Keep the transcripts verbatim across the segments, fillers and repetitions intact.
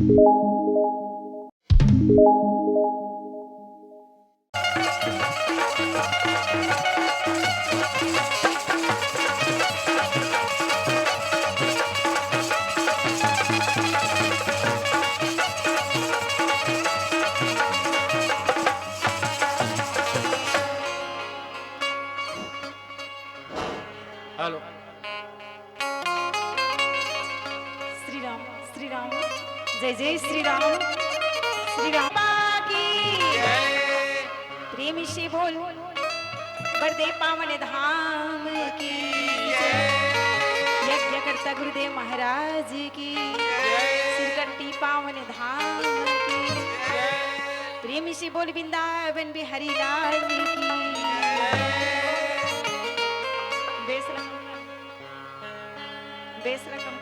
Hello. Shri Ram, Shri Ram, जय जय श्री राम, श्री राम की। प्रेम से बोल, गुरुदेव पावन धाम की। यज्ञकर्ता गुरुदेव महाराज की। सिरकट्टी पावन धाम की। प्रेम से बोल, वृंदावन बिहारी लाल की। बेस रकम, बेस रकम।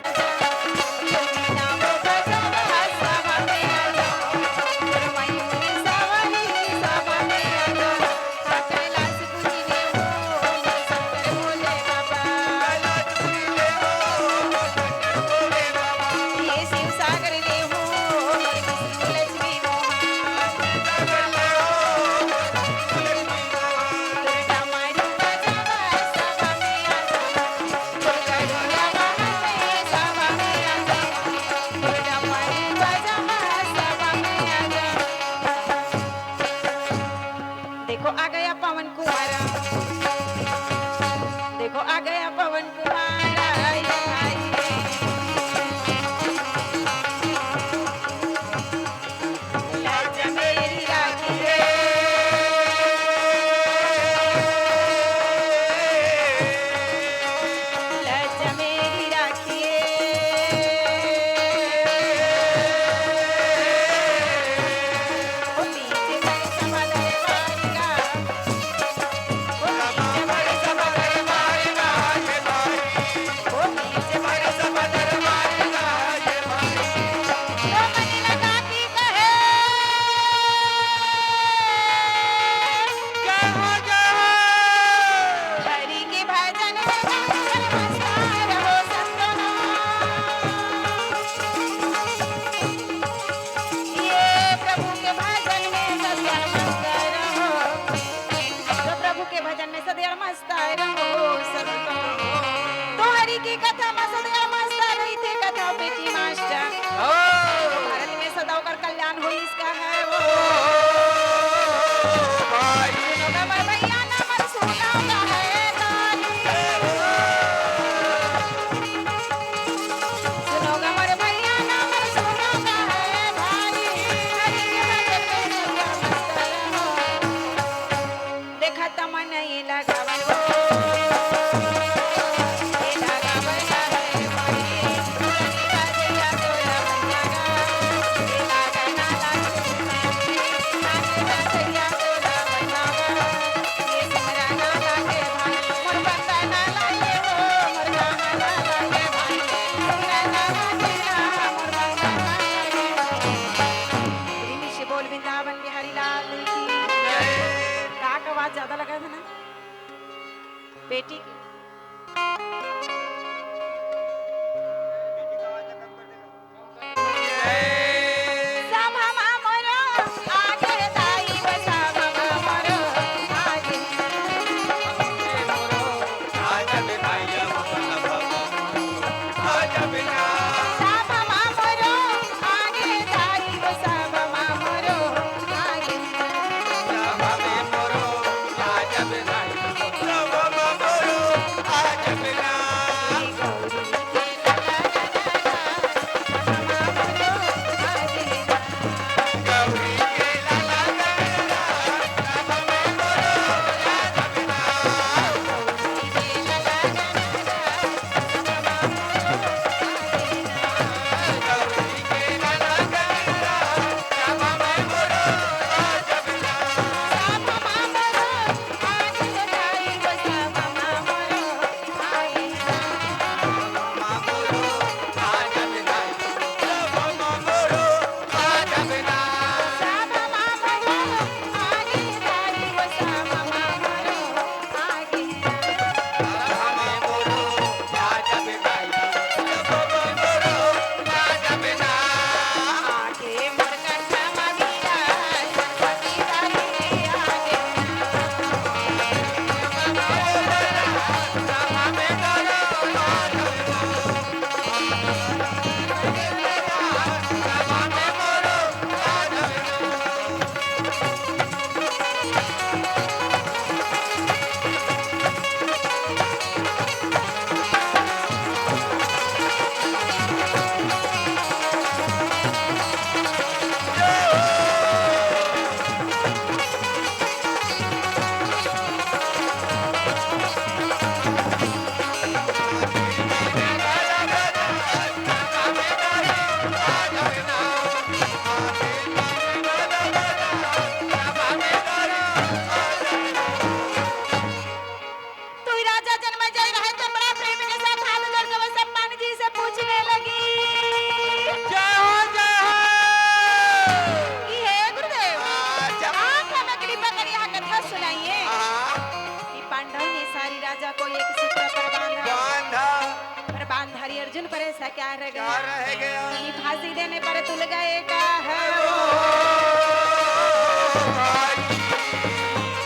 तुलगा एका हर।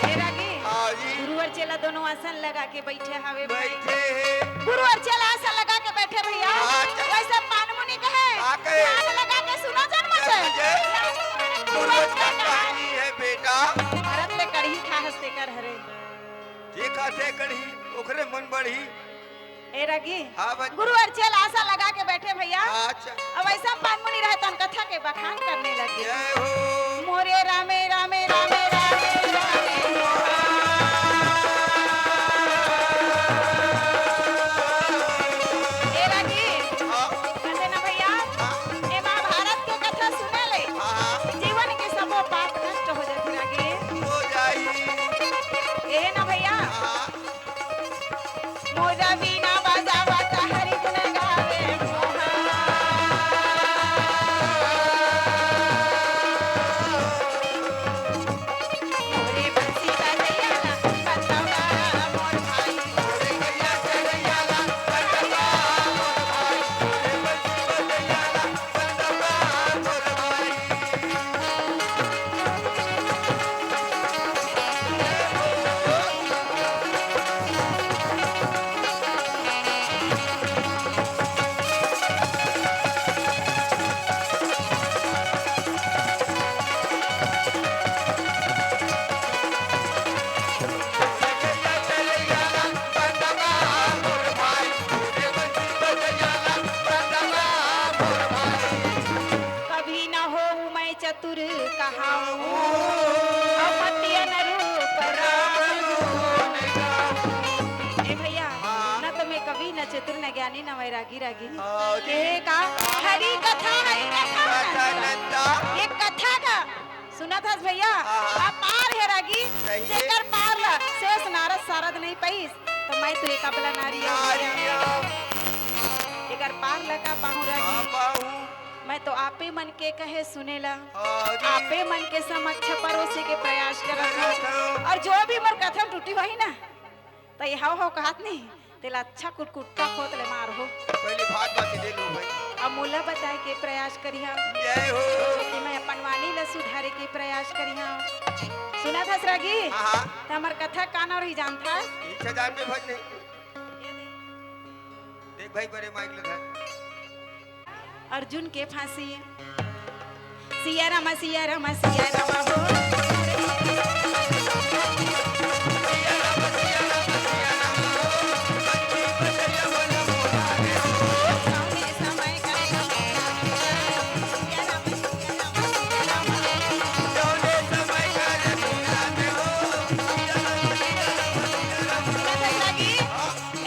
हे रागी, हाँ जी। गुरु अउ चेला दोनों आसन लगा के बइठे हवे भाई। बइठे हे। गुरु अउ चेला आसन लगा के बइठे भइया। हाँ, अच्छा। वइसे पानमुनि कहे, का कहे? कान लगा के सुनो जन मते। जन मते। गुरु अउ चेला कहानी हे बेटा। भरत ले कड़ही खाहस तेकर हरे। जे खाथे कड़ही, ओकरे मन बढ़ही। ए रागी, हाँ, बन- गुरु अउ चेला आसन लगा के बइठे भइया। अच्छा। अब अइसन पानमुनि रहे तहन कथा के बखान करने लगे। जय हो। मोरे रामे, रामे, रामे, रामे, रामे। ए रागी, हाँ। कथे ना भइया, हाँ। ए महाभारत के कथा सुने ले, हाँ। जीवन के सबो पाप नष्ट हो जाथे रागी। हो जाई। ए ना भइया, हाँ। मोर वीणा बजावत हरि गुण गावे मोहा। मोरे बंसी बजैया ला बंदौरा मोर भाई। मोरे गैया चरैया ला बंदौरा मोर भाई। मोरे बंसी बजैया ला बंदौरा मोर भाई। कभी न होऊं मैं चतुर कहाऊं, अउ मति अनुरूप राम गुण गाऊं। ए भइया, हाँ। न तो मैं कवि, न चतुर, न ज्ञानी, न वैरागी रागी। हाँ जी। कहे का? हरि कथा, हरि कथा कथा अनंता। अनंता। ये कथा का सुनत हस भइया, हाँ, हाँ। अपार हे रागी, सही हे। जेकर पार ला शेष नारद सारद नइ पइस, त मैं तो एक अबला नारी हौं नारी भइया। हौं। एकर पार ला का पाहूं रागी? का पाहूं? मैं तो आपे मन के कहे सुने ला, हाँ जी। आपे मन के समक्ष परोसे के प्रयास करत हौं। करत हौं। अउ जो भी मोर कथा म टूटी होही ना, त ये हव हव कहत नहीं, तेला अच्छा कुटकुट्टा खोत ले मारहूं। पहली भाग बाकी दे लूं भाई। अब मोला बताए के प्रयास करिहा। जय हो। कि मैं अपन वाणी ला सुधारे के प्रयास करिहा। सुनत हस रागी? हाँ, हाँ। त हमर कथा काना रही जानथस? इच्छा जान में भज नहीं। ये दे। देख भाई, बड़े माइक लगा। अर्जुन के फांसी। सिया रामा, सिया रामा, सिया रामा हो।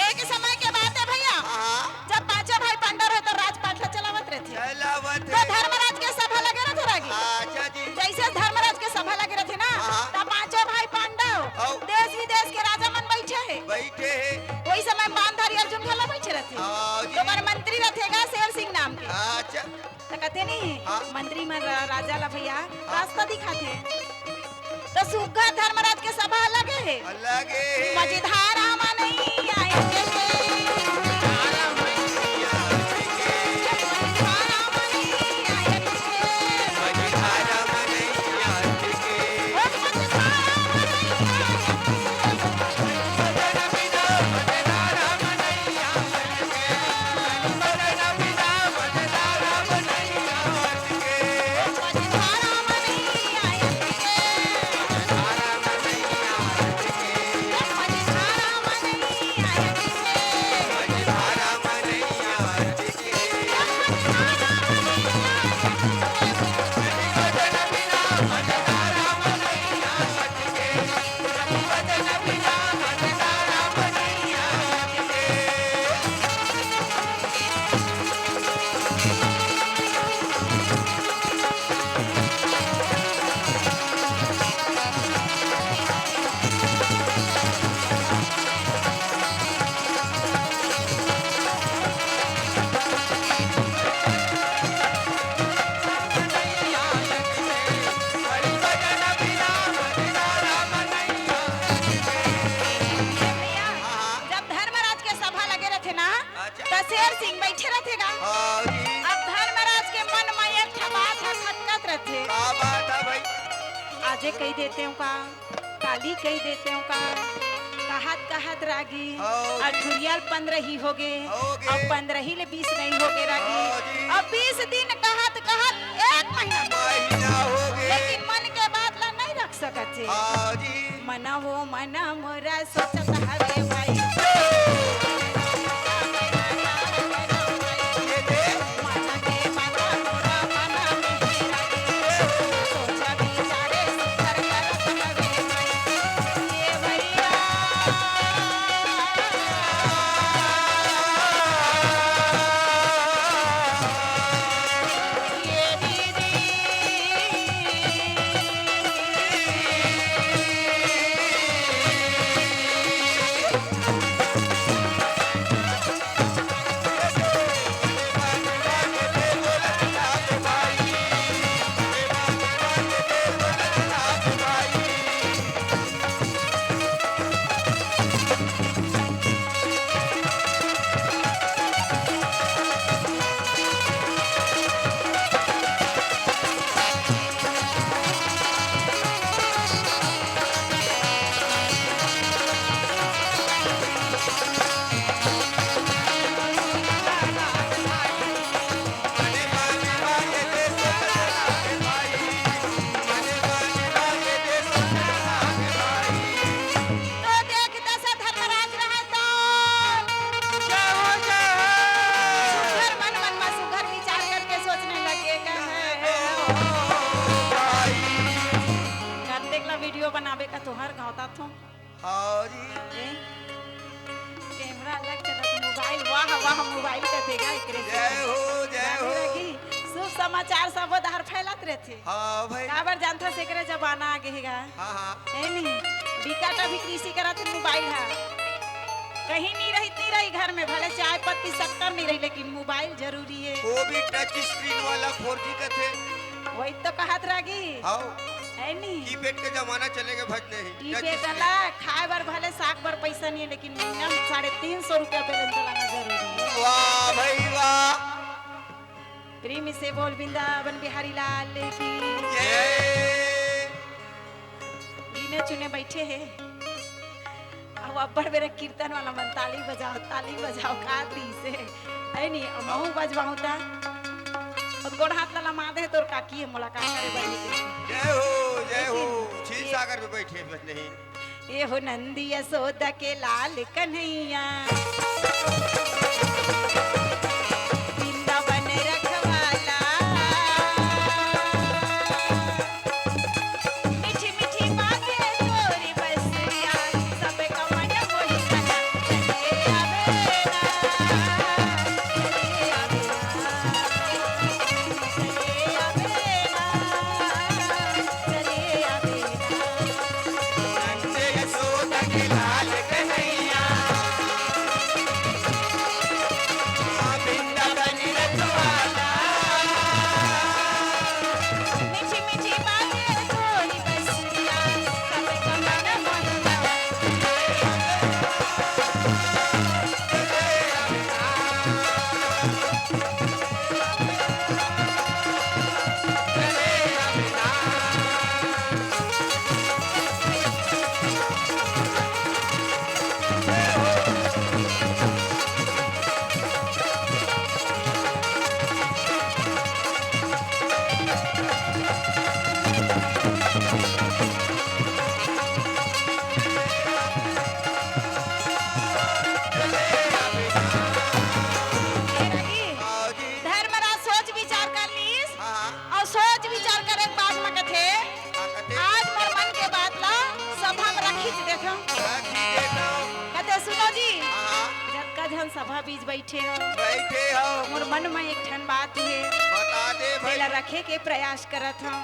एक समय के बात हे भइया, हाँ। जब पांचों भाई पांडव रहे त राजपाट ला चलावत रहिथे। चलावत त हे। धर्मराज के सभा लगे रहिथे रागी। अच्छा जी। जइसे धर्मराज के सभा लगे रहिथे ना, हाँ। त पांचों भाई पांडव, हौ। देश विदेश के राजा मन बइठे हे। बइठे हे। ओही समय बाणधारी अर्जुन घला बइठे रहिथे। हाँ जी। ओकर मंत्री रहिथे गा शेर सिंह नाम के। अच्छा। त कथे नहीं, हाँ। मंत्री मन रा-, राजा ला भइया हाँ। रास्ता दिखाथे। त सुग्घर धर्मराज के सभा अलगे हे। अलगे हे। मझधारा म नइया आए के। मझधारा म नइया आए के। मझधारा म नइया आए के। मझधारा म नइया आए के। ओ मझधारा म नइया आए के। जे कहि देतेंव का, काली कहि देतेंव का, कहत कहत रागी, हाँ। अउ ठुरिया ल पंद्रही होगे, होगे। अउ पंद्रही ले बीस नइ होगे रागी, हाँ जी। अउ बीस दिन कहत कहत एक महीना, महीना होगे। लेकिन मन के बात ला नइ रख सकत हे। हाँ जी। मना वो मना मोरा सोचत हवे भाई। तो देख दस धर्मराज रहे तो। जय हो, जय हो। सुघर मन, मन मा सुघर विचार करके सोचने लगे का है। कतेक ला वीडियो बनावे का तोहर गाँव ता थो। हाँ जी। ए? कैमरा अलग चलत, मोबाइल, वाह, वाह, मोबाइल का देगा एकरे से। जय हो, जय हो। रागी, रागी, शुभ समाचार सब डहर फैलत रहथे। हाँ भाई। काबर जानथस, एकरे जमाना आगे हे गा। हाँ, हाँ। हे नहीं? बिकट अभी कृषि करत हे मोबाइल हा। कहीं नहीं रही, नहीं रही घर में, भले चाय पत्ती शक्कर नहीं रही, लेकिन मोबाइल जरूरी है। वो भी टच स्क्रीन वाला फोर जी कथे। वही तो कहत रागी। हाँ। है नहीं? कीपैड के जमाना चले गए भज नहीं। Touch keypad screen. वाला खाए बर भले साग बर पैसा नहीं है, लेकिन महीना में साढ़े तीन सौ रुपया बैलेंस चलाना जरूरी है। वाह भाई वाह। प्रेम से बोल वृंदावन बिहारी लाल की। जय। गिने चुने बैठे हैं। अब अब्बड़ बेरा कीर्तन वाला मन ताली बजाओ, ताली बजाओ, का दिसे? है नी, अब महूँ बजवाऊँ ता। अब गोड़ हाथ ला लमा दे तोर काकी है, मोला का करे बनी के। जय हो, जय हो। लेकिन क्षीर ये सागर में बैठे बस नहीं। ये हो नंदी यशोदा के लाल कन्हैया, वृंदावन रखवाला। मीठी मीठी बातें तोरी बसुरिया, सबका मन मोही गया। चले आवे ना, चले आवे ना, चले आवे ना, चले आवे ना। नंद यशोदा के लाल कन्हैया। मीठी मीठी बातें तोरी बसुरिया, सबका मन मोहना। धर्मराज सोच विचार कर लीस। हाँ, हाँ। अउ सोच विचार करे के बाद म कथे, हाँ, कथे। आज मोर मन के बात ला सभा म रखिच देथंव। रखिच देथंव। कथे, सुनो जी, हाँ, हाँ। जतका झन सभा बीच बइठे हव, बइठे हव। मोर मन म एक ठन बात हे। बता दे भाई। तेला रखे के प्रयास करत हंव।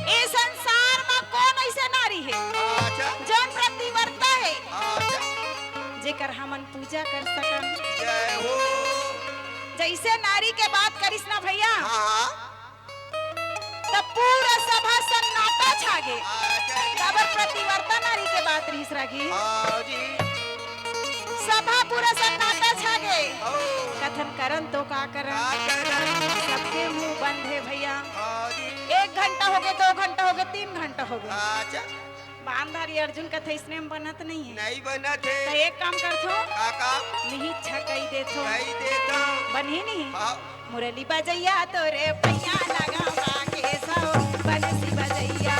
ए संसार म कोन अइसे नारी हे, अच्छा। जउन पतिव्रता हे, अच्छा। जेकर हमन पूजा कर सकन। जय हो। जइसे नारी के बात करिस ना भइया, हाँ, हाँ। त पूरा सभा सन्नाटा छा गे। हाँ, जय। काबर पतिव्रता नारी के बात रिहिस रागी। हाँ जी। सभा पूरा सन्नाटा छा गे। ओ। कथन करन तो का करन? का करन? सबके मुंह बंद हे भइया। हाँ जी। एक घंटा हो गए, दो घंटा हो गए, तीन घंटा हो गए। अच्छा। बांधारी अर्जुन कथे, "इसने में बनत नहीं है।" नहीं बनत है। तो एक काम करथो, का काम? लिही छकई देथो। कई देथो। बनही नहीं? हाँ। मुरली बजैया तोरे पैया लगा के सो, बंसी बजैया।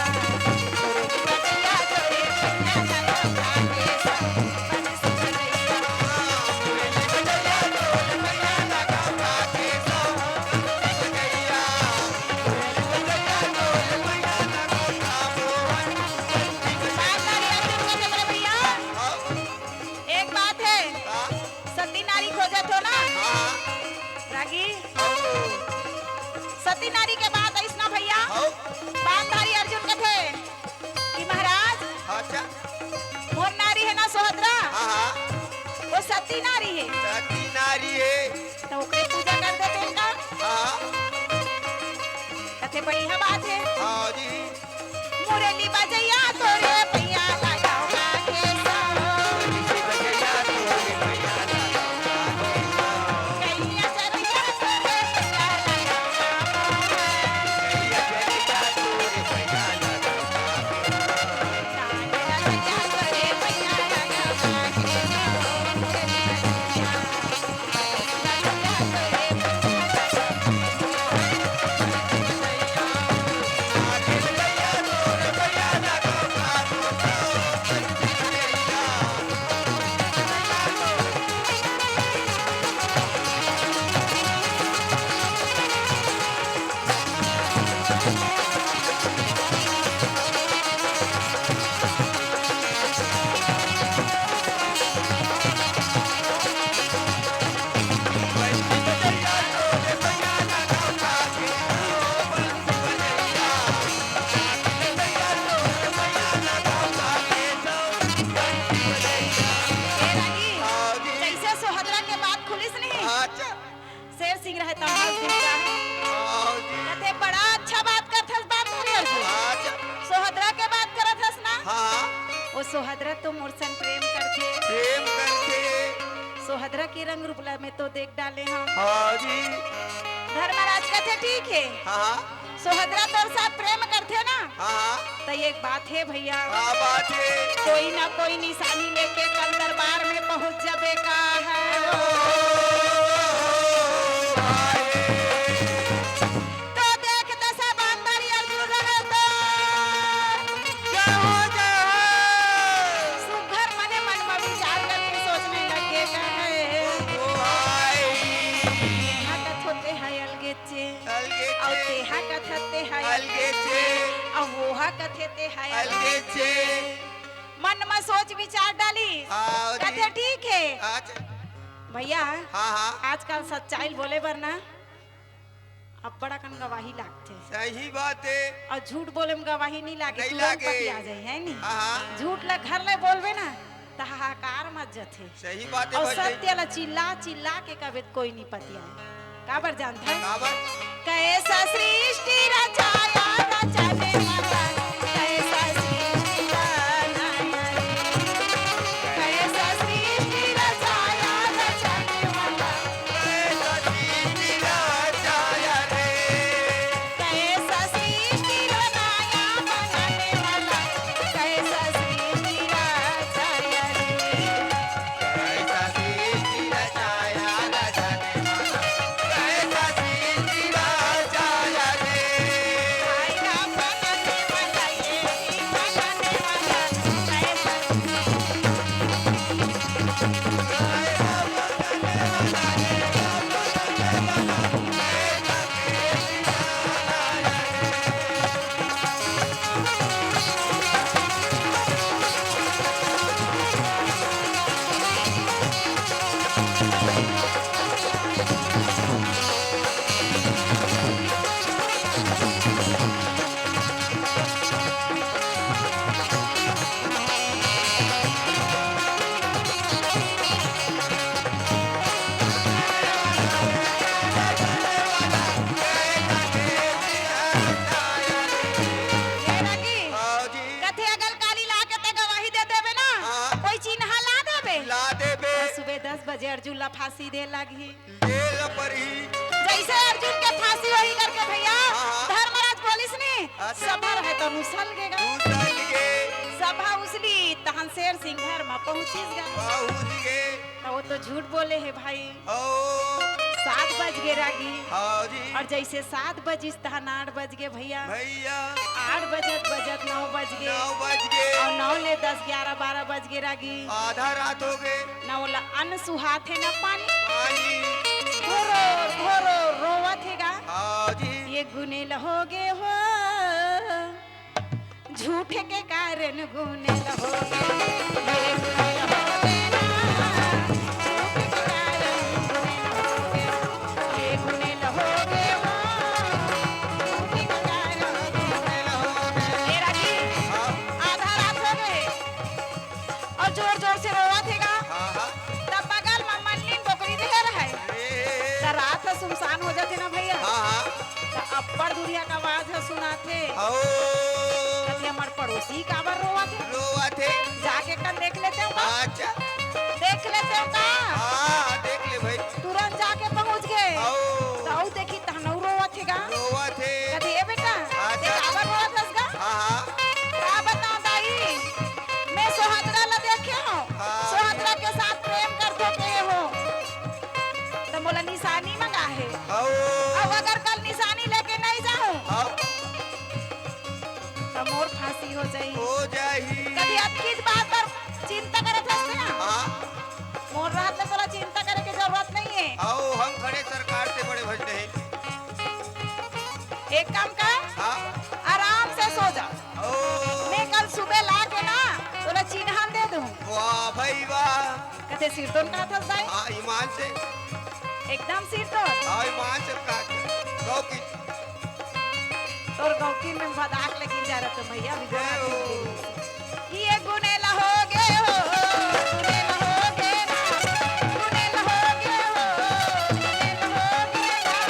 मुरली बजैया तोरे पैया लगा के सो, बंसी बजैया। बात आ रही है तुमको, चंद्र भैया। एक बात है, हाँ। सती नारी खोजत हो ना? हाँ। रागी, हाँ। सती नारी के बात आइस ना भैया? हाँ। बांधारी अर्जुन कथे कि महाराज, अच्छा। मोर नारी है ना सोहदरा, हाँ, हाँ। वो सती नारी है। सती नारी है। तो ओकरे पूजा कर देते हैं का? हाँ। कथे बढ़िया बात है। हाँ जी। मुरली बजैया तोरे पैया लगा के सो। कहिया चलिया तोरे पैया लगा। ए रागी, जैसे सोहदरा के बात खुलिस नहीं, अच्छा। शेर सिंह रहे तमाल दिन का। हाँ जी। कथे, "बड़ा अच्छा बात करथस बांधारी अर्जुन।" अच्छा। सोहदरा के बात करत हस ना? हाँ। वो सोहदरा तो मोर संग प्रेम करथे। प्रेम करथे। सोहदरा के रंग रूप ला मैं तो देख डाले हंव। हाँ जी। धर्मराज कथे, "ठीक है।" हाँ। सोहदरा तोर साथ प्रेम करथे ना? हाँ। त एक बात हे भैया, का बात हे? कोई ना कोई निशानी लेके कल दरबार में पहुंच जाबे का है। ओ, भाई। तो देख दशा बांधारी अर्जुन रहे तो क्या हो जाए? सुघर मने मन में विचार करके सोचने लगे का है। ओ, भाई। हाँ, कथोते है अलगे चे। अलगे अउ चे। तेहा कथत तेहा अलगे चे। अउ ओहा कथे तेहा अलगे चे। मन म सोच विचार डाली। हाँ, जी। कथे ठीक हे। अच्छा। भैया, हाँ, हाँ। आजकल सच्चाई बोले बर ना, अब्बड़ अकन गवाही लागथे। सही बात हे। अउ झूठ बोले म गवाही नहीं लागे, नहीं तुरंत लागे। पतिया जाए, है नहीं? हाँ, हाँ। झूठ ला घर ले बोलबे ना, त हाहाकार मच जथे। सही बात हे अउ भाई, सही। सत्य ला चिल्ला चिल्ला के कबे त कोई नी पतियाय। काबर जानथस? काबर? कैसा सृष्टि रचाया रचने वाला, कैसा सृष्टि बनाया रे। कैसा सृष्टि रचाया रचने वाला, कैसा सृष्टि रचाया रे। कैसा सृष्टि बनाया बनाने वाला, कैसा सृष्टि रचाया रे। कैसा सृष्टि रचाया रचने वाला, कैसा सृष्टि रचाया रे। हाय राम बनाने वाला, ये भी बनाने वाला, कैसा हे रागी, हाँ जी। कथे अगर काली ला के ते गवाही दे देबे ना, हाँ। कोई चिन्हा ला देबे। ला देबे। अउ सुबह दस बजे अर्जुन ला फांसी दे लागही। ले ला परही। जैसे अर्जुन के फांसी होही करके भैया, हाँ, हाँ। धर्मराज बोलिस नी, सभा रहे त उसल गे गा। उसल गे। सभा उसली तहन शेर सिंह घर म पहुँचिस गा। पहुँच गे। त वो तो झूठ बोले हे भाई। ओ। सात बज गे रागी। हाँ जी। अउ जइसे सात बजिस तहन आठ बज गे भइया। भइया। आठ बजत बजत नौ बज गे। नौ बज गे। अउ नौ ले दस, ग्यारह, बारह बज गे रागी। आधा रात हो गे। न ओला अन्न सुहात हे, न पानी। पानी। घोरोर, घोरोर रोवत हे गा। हाँ जी। ये गुनेल हो गे हो, झूठ के कारण गुनेल हो गे। ये गुनेल हो गे ना, झूठ के कारण गुनेल हो गे। ये गुनेल हो गे हो, झूठ के कारण गुनेल हो गे। ए रागी, हाँ। आधा रात हो गे। अउ जोर-जोर से रोवत हे गा। हाँ, हाँ। त बगल म मल्लिन बोकरी देहे रहय। ए। त रात ह सुनसान हो जाथे ना भइया। हाँ, हाँ। त अब्बड़ दुरिहा के आवाज ह सुनाथे। ओ। कथे, "हमर पड़ोसी काबर रोवत हे? रोवत हे। जाके कन देख लेतेंव का?" अच्छा। देख लेतेंव का? हाँ, देख ले भाई। तुरंत जाके पहुँच गे। ओ। त अउ देखी तहन अउ रोवत हे गा। रोवत हे। कथे, "ए बेटा, अच्छा। ते काबर रोवत हस गा?" हाँ, हाँ। का बतावंव दाई, मैं सोहतरा ला देखे हंव, हाँ। सोहतरा के साथ प्रेम करथों कहे हो, त मोला निशानी मंगा हे। हव। अउ अगर कल निशानी लेके नइ जाहूं, हव। त मोर फांसी हो जाही। हो जाही। कथे अतकीच बात बर चिंता करत हस ना? हाँ। मोर रहत ले तोला चिंता करे के जरूरत नइ हे। हव, हम खड़े सरकार से बड़े भज नहीं। एक काम कर, हाँ। आराम से सो जा। ओ। मैं कल सुबह ला के ना तोला चिन्हन दे दूं। वाह भाई वाह। कथे सिरतोन का थस भाई? हाँ, ईमान से। एकदम सिरतोन। हाँ, ईमान से का। गौकी। तोर गौकी में भदाक लेकिन जा रहा तो भैया भी जय हो। ये गुनेल हो गे हो, गुनेल हो गे ना, गुनेल हो गे हो, गुनेल हो गे ना।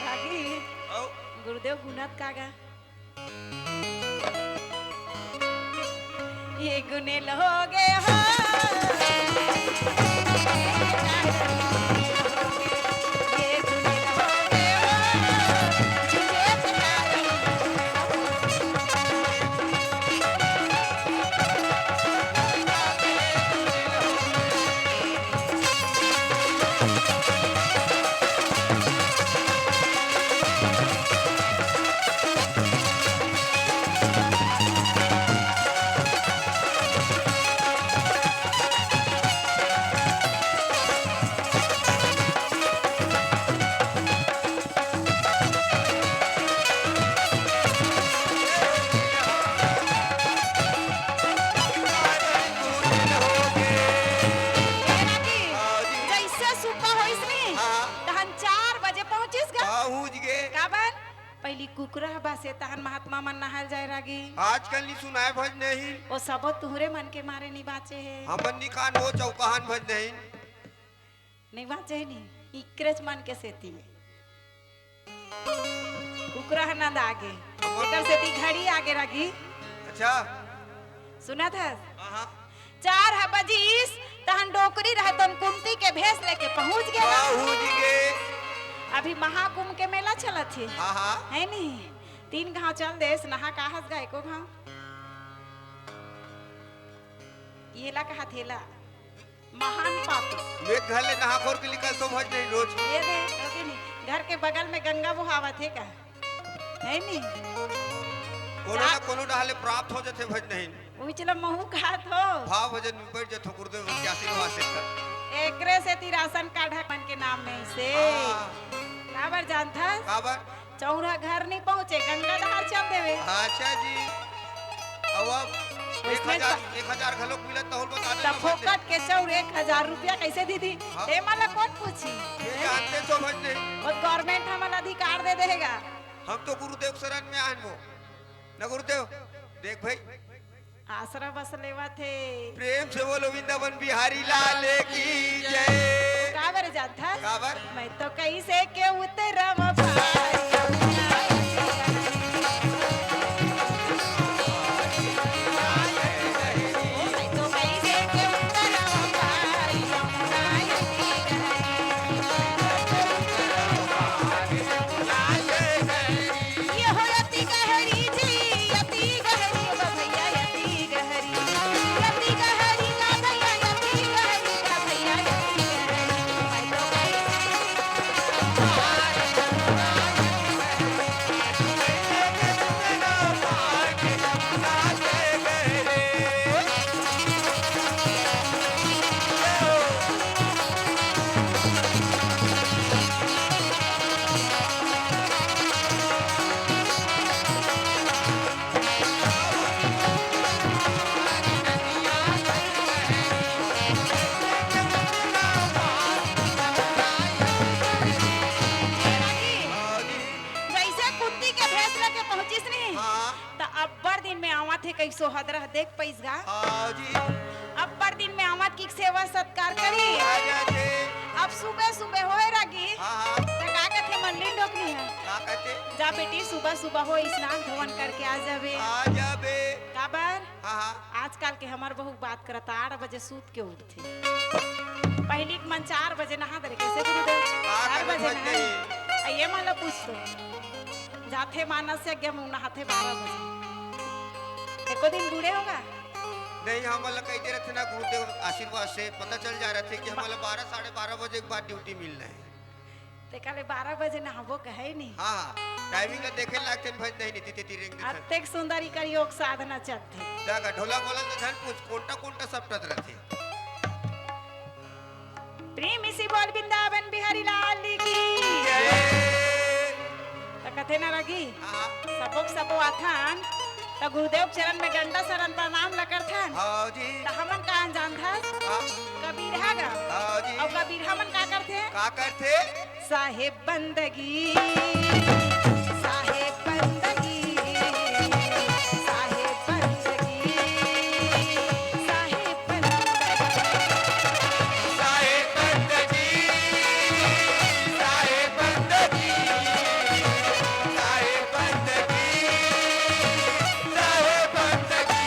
रागी, औ। गुरुदेव गुनत का गा? ये गुनेल हो गे हो। जइसे सुबह होइस नी, हाँ। तहन चार बजे पहुंचिस गा। पहुंच गे। काबर? पहिली कुकरा ह बासे, तहन महात्मा मन नहाय ल जाय रागी। आजकल नी सुनाय भज नहीं। ओ सबो तुहरे मन के मारे नी बांचे हे। हमन नी कान वो चौकाहन भज नहीं। नी बांचे हे नी, इकरेच मन के सेती। कुकरा ह नंदा गे। हमन एकर सेती घड़ी आगे रागी। अच्छा। सुनत हस? हाँ, हाँ। चार ह बजिस, तहन डोकरी रहे, तहन कुमती के भेस लेके पहुंच गे ना। पहुंच गे। अभी महाकुंभ के मेला चलत हे। हाँ, हाँ। हे नी? तीन घांव चल देस, नहा का हस गा एको घांव? येला कहा थेला। महान पापी। मैं घर ले नहा खोर के निकल तो भज नहीं रोज। ये दे, ओके नी। घर के बगल में गंगा बोहावत हे का? हे नी? कोनो ना कोनो डहाले प्राप्त हो जथे भज नहीं। उचला महू खात हो। भाव भजन में बैठ जथो गुरुदेव के आशीर्वाद से। एकरे सेती राशन कार्ड ह मन के नाम में से। हाँ। काबर जानथस? काबर? चौरा घर नहीं पहुंचे, गंगा धार चल देवे। अच्छा जी। अब, अब एक हजार, एक हजार घलोक मिलत तहुल बता दे त तो भज नहीं। फोकट के चौर एक हजार रुपया कैसे दीदी? हाँ। ते मला कोन पूछी? ये जानते तो भज नहीं। वो गवर्नमेंट हमला अधिकार दे देगा। हम तो गुरुदेव शरण में आन वो। ना गुरुदेव, देख भाई। आसरा बस लेवत हे। प्रेम से बोलो वृंदावन बिहारी लाल की जय। काबर जानथस? काबर? मैं तो कैसे के उतरम भाई। मैं तो कैसे के उतरम भाई। त अब्बड़ दिन में आवत हे, कई सोहदरा देख पइस गा। हाँ जी। अब्बड़ दिन में आवत कि सेवा सत्कार करी। आ जाथे। अब सुबह सुबह होए रगी। हाँ, हाँ। त का कथे मन लीन डोकनी हे? का कथे? जा बेटी, सुबह सुबह हो स्नान धोवन करके आ जाबे। आ जाबे। काबर? हाँ, हाँ। आजकल के हमर बहू बात करत आठ बजे सूत के उठथे। पहिली के मन चार बजे नहा दे रहे, कैसे गुरुदेव? हाँ, चार कभी बजे भज नहा। नहीं। आ, ये मन ला पूछ तो। जाथे मानस यज्ञ में नहाथे बारह बजे। एको दिन बूढ़े होगा? नहीं, हमन ला कहिथे रथे ना गुरुदेव आशीर्वाद से पता चल जा रथे कि हमन ला बारह, साढ़े बारह बजे के बाद ड्यूटी मिलना है। ते काले बारह बजे नहाबो कहे नहीं। हाँ, टाइमिंग ला देखे लागथे भज नहीं, नहीं, तीते तीरेंग दिखत। अतेक सुंदर इकर योग साधना चलथे। जागा ढोला बोला तो धन पूछ, कोंटा कोंटा सपटत रथे। प्रेम इसी बोल वृंदावन बिहारी लाल की। जय। त कथे ना रगी, हाँ। सबो के सबो आथन, त गुरुदेव चरण में डंडा शरण प्रणाम ल करथन। हाँ जी। त हमन का अनजान था? हाँ। कबीरहा गा। हाँ जी। अउ कबीरहा मन का करथे? का करथे? साहेब बंदगी, साहेब बंदगी, साहेब बंदगी, साहेब बंदगी। साहेब बंदगी, साहेब बंदगी, साहेब बंदगी, साहेब बंदगी।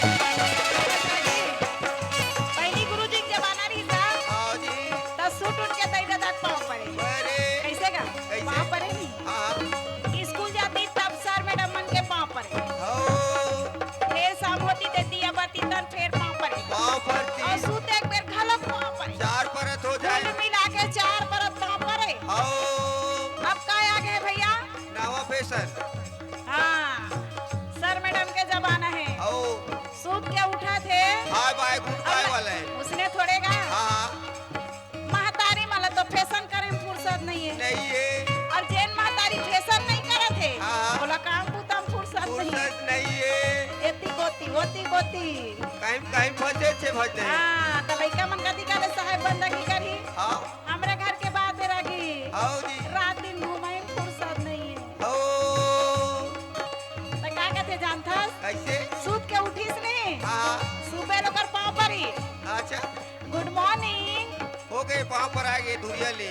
पहिली गुरुजी के जमाना रहिस ना, हाँ जी। त सूट उठ के दई ददा के पाँव परे। अरे। कैसे गा? कैसे? पाँव परे नहीं। हाँ। स्कूल जाती तब सर मैडम मन के पाँव परे। हो। फेर शाम होती ते दिया बरती तन फेर पाँव परे। पाँव पड़ती। अउ सूत एक बेर घलक पाँव परे। चार परत हो जाए। कुल मिला के चार परत पाँव परे। हो। अब का आ गए भैया? नावा फैशन। हाँ, सर मैडम के जमाना है। हो। सूत के उठा थे। हाय बाय गुड बाय अब वाला है। उसने थोड़े गा। हाँ, हाँ। महतारी मन ला तो फैशन करे में फुर्सत नहीं है। नहीं है। अउ जेन महतारी फैशन नहीं करत हे, हाँ। ओला काम बूता में फुर्सत नहीं है। फुर्सत नहीं है। एती गोती, ओती गोती। कहीं, कहीं फंसे छे भज नहीं। हाँ, त लइका मन कती काले साहेब बंदगी करही। हाँ। हमरे घर के बात है रागी। हाँ जी। रात दिन घूमे में फुर्सत नहीं है। हो। त का कथे जानथस? कैसे? सूत के उठिस नहीं? हाँ। सुबह ओकर पाँव परी। अच्छा। गुड मॉर्निंग। हो गए, पाँव पर आ गए धुरिया ले।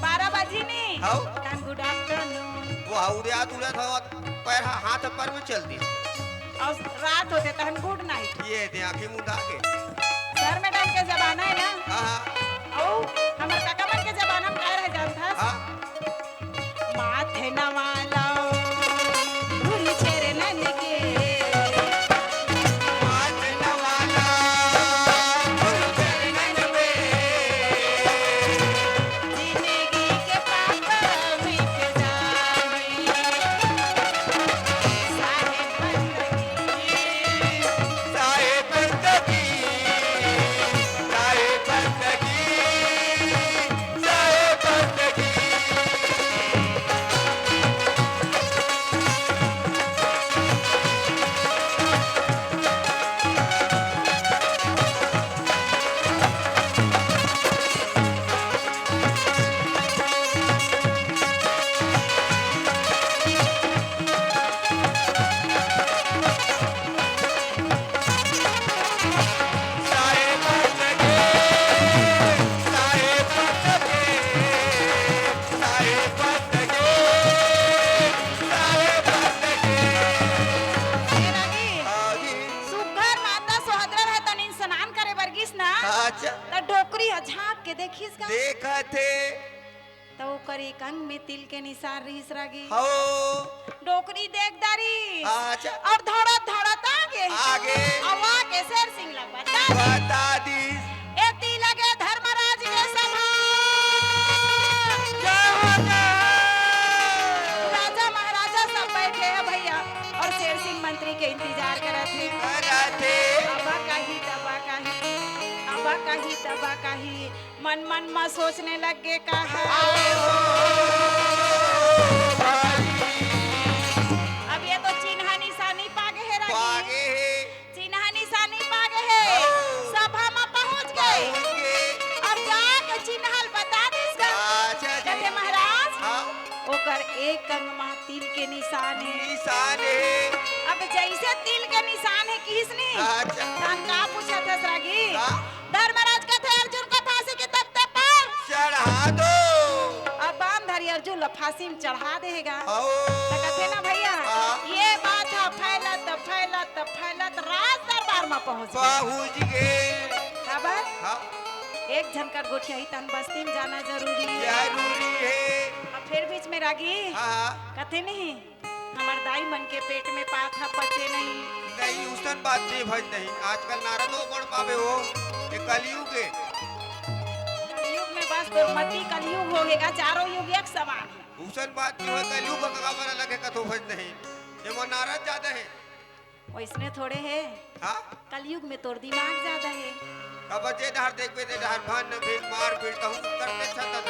बारह बजी नहीं? हाउ। तहन गुड आफ्टरनून। वो उड़िया उड़िया था, पैर हा-, हाथ पैर में चल दी। अउ रात होते तहन गुड नाइट। ये दे आँखें मुंदा के। सर मैडम के जमाना है ना? हाँ, हाँ। अउ हमर काका मन के जमाना में का रहे जानथस? हाँ। माथे नवा लाओ, धूल चरणन के। माथे नवा लाओ, धूल चरणन में। जिंदगी के पाप मिट जाए। साहेब बंदगी। साहेब बंदगी। साहेब बंदगी। साहेब बंदगी। ए रागी, हाँ जी। सुग्घर माता सोहदरा रहे तनिन स्नान करे बर गिस ना, अच्छा। त डोकरी ह झांक के देखिस का? देखत हे। त ओकर एक अंग में तिल के निशान रिहिस रागी। हो। डोकरी देख डारिस। अच्छा। अउ धड़त धड़त आगे। आगे। अउ आगे शेर सिंह ला बता दिस। बता दिस। एती लगे धर्मराज के सभा। जय हो, जय हो। राजा महाराजा सब बैठे हे भैया, अउ शेर सिंह मंत्री के इंतजार करत हे। करत हे। अबा काही, तबा काही, अबा काही, तबा काही। मन मन म सोचने लग गे का हे। आए हो भाई। अब ये तो चिन्हा निशानी पागे हे रागी। पागे हे। चिन्हा निशानी पागे हे। हाँ। सभा म पहुंच गे। पहुंच गे। अब जाके चिन्हा ल बता दिस गा। अच्छा जी। कथे महाराज, हाँ। ओकर एक अंग म तिल के निशान हे। निशान हे। अब जइसे तिल के निसान हे किहिस नी। अच्छा। तहन का पूछत हस रागी? का? धर्मराज कथे अर्जुन के फांसी के तख्ते पर चढ़ा दो। अब बांधारी अर्जुन ल फांसी में चढ़ा देगा। ओ। त कथे ना भैया, हाँ। ये बात ह फैलत, फैलत, फैलत राज दरबार म पहुंच गे। पहुंच गे। काबर? हाँ। एक झन कर गोठियाही तहन बस्ती में जाना जरूरी हे। जरूरी हे। अब फेर बीच में रागी हाँ, हाँ। कथे नहीं, हमर दाई मन के पेट में पात ह पचे नहीं। नहीं, उसन बात नहीं भज नहीं। आजकल नारदो बड़ पावे हो, ये कलयुग हे। कलयुग में बस दुर्मति कलयुग हो गेगा, चारों युग एक समान हे। उसन बात नहीं हो, कलयुग का काबर अलग हे कथो भज नहीं। ये वो नारद जादा हे। वैसने थोड़े हे। हाँ? कलयुग में तोर दिमाग जादा हे। अब जे डहर देखबे, ते डहर भन, भिन, मार, पीट, कहूँ करते छत था।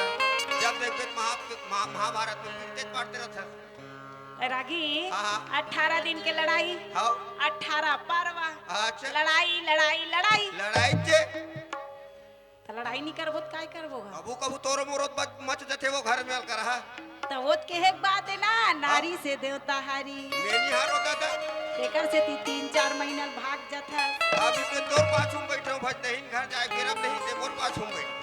जब देखबे, महा-, महा-, महाभारत में पीटते पाटते रहत हस। रागी, हाँ, हाँ। अठारह दिन के लड़ाई, हाँ। अठारह पर्व, अच्छा। लड़ाई, लड़ाई, लड़ाई। लड़ाई जे। त लड़ाई नहीं करबो त काय करबो गा? कभू कभू तोरो मोरो त बच-, मच जथे वो घर में अलकर हा। त वो त कहे के बात हे ना, नारी हाँ। से देवता हारी। मैं नहीं हारो दादा। तेकर से ती तीन चार महीना भाग जथा। अभी मैं तोर पाछू में बैठे हूँ, भज नहीं घर जाए, फिर अब नहीं ते मोर पाछू में बैठ।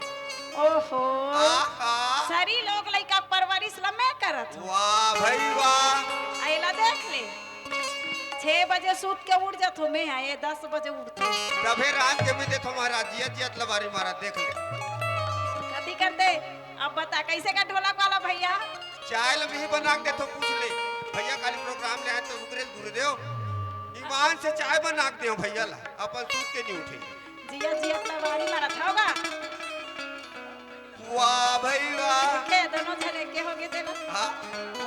ओहो। आहा। सरी लोग लइका परवरिश ल मैं करत हूँ। वाह भाई वाह। आ एला देख ले। छह बजे सूत के उठ जाथो मैं, हाँ, ये दस बजे उठथो। तभे रात के भी देखो महाराज, जियत जियत लबारी मारा, देख ले। कथी करते? अब बता, कैसे का ढोलक वाला भैया? चाय ल भी बना के देथो, पूछ ले। भैया काली प्रोग्राम ले आए तो रुक रे गुरुदेव, ईमान से चाय बना के देव भैया ला, अपन सूत के नहीं उठे। जियत जियत लबारी मारा था होगा। वाह भाई वाह। के दोनों झन एके हो गए थे ना। हाँ,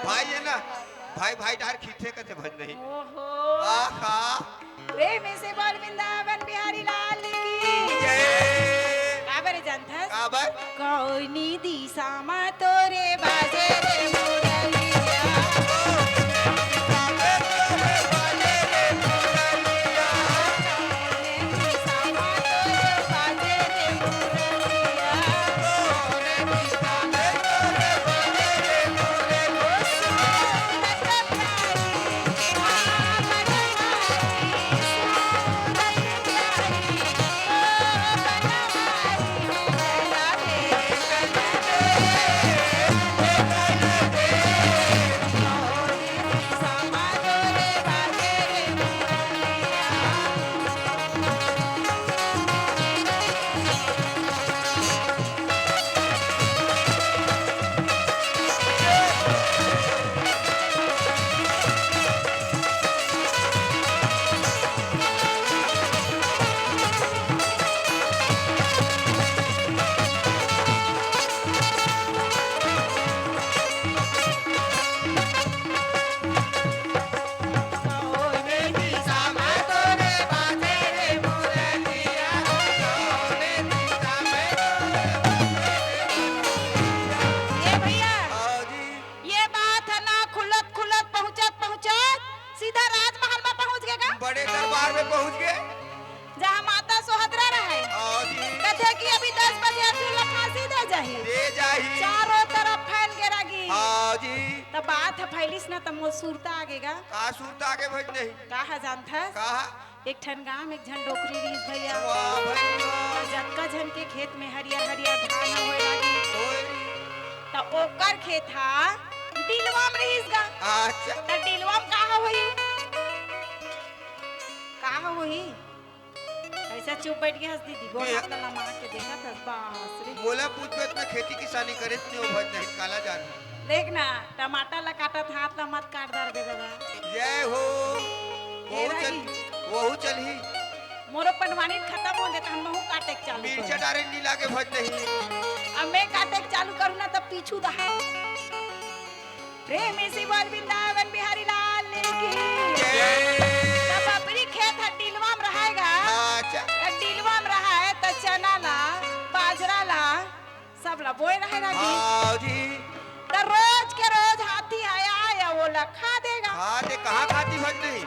भाई हे ना, भाई भाई डार खींचे कथे भज नहीं। ओहो। आहा। प्रेम से बोल वृंदावन बिहारी लाल की। जय। काबर जानथस? काबर? कौनी दिशा मा तोरे बाजे रे मुरलिया। ये भैया, हाँ जी। ये बात है ना, खुलत खुलत पहुंचत पहुंचत सीधा राजमहल में पहुंच गए का? बड़े दरबार में पहुंच गए। जहाँ माता सोहदरा रहे। हाँ जी। कथे कि अभी दस बजे अर्जुन ला फांसी दे जाही। दे जाही। चारों तरफ फैल के रागी। हाँ जी। तब बात है फैलिस ना, तब मोर सुरता आगे गा। का सुरता आगे भज नहीं? का है जानथस? का? एक ठन गांव में एक झन डोकरी रहिस भैया। वाह भाई वाह। जतका झन के खेत में हरियर हरियर धान होए लागी। होए। त ओकर खेत हा डिलवा में रहिस गा। अच्छा। त डिलवा में का होही? का होही? कैसे चुप बैठ गए हस दीदी? गोड़ ये हाथ ला लमा के देखत हस, बास रे। मोला पूछबे त खेती किसानी करे नहीं हो भज नहीं, काला जान। देख ना, टमाटर ला काटत हाथ ला मत काट डारबे दादा। जय हो। हे वहू चल-, रागी। वहू चलही। मोरो पनवानी खत्म हो गए, त हम महू काटे के चालू मिर्चा करूँ। डारे नी लागे भज नहीं। अब मैं काटे के चालू करूँ ना, तब पीछू दहा। प्रेम से बोल वृंदावन बिहारी लाल की। जय। तब अपनी खेत ह डिलवा में रहेगा। अच्छा। त डिलवा में रहा है, त चना ला, बाजरा ला, सब ला बोए रहे रागी। हाँ जी। त रोज के रोज हाथी आया, आया, वो ला खा देगा। खा दे, कहाँ खाती भज नहीं?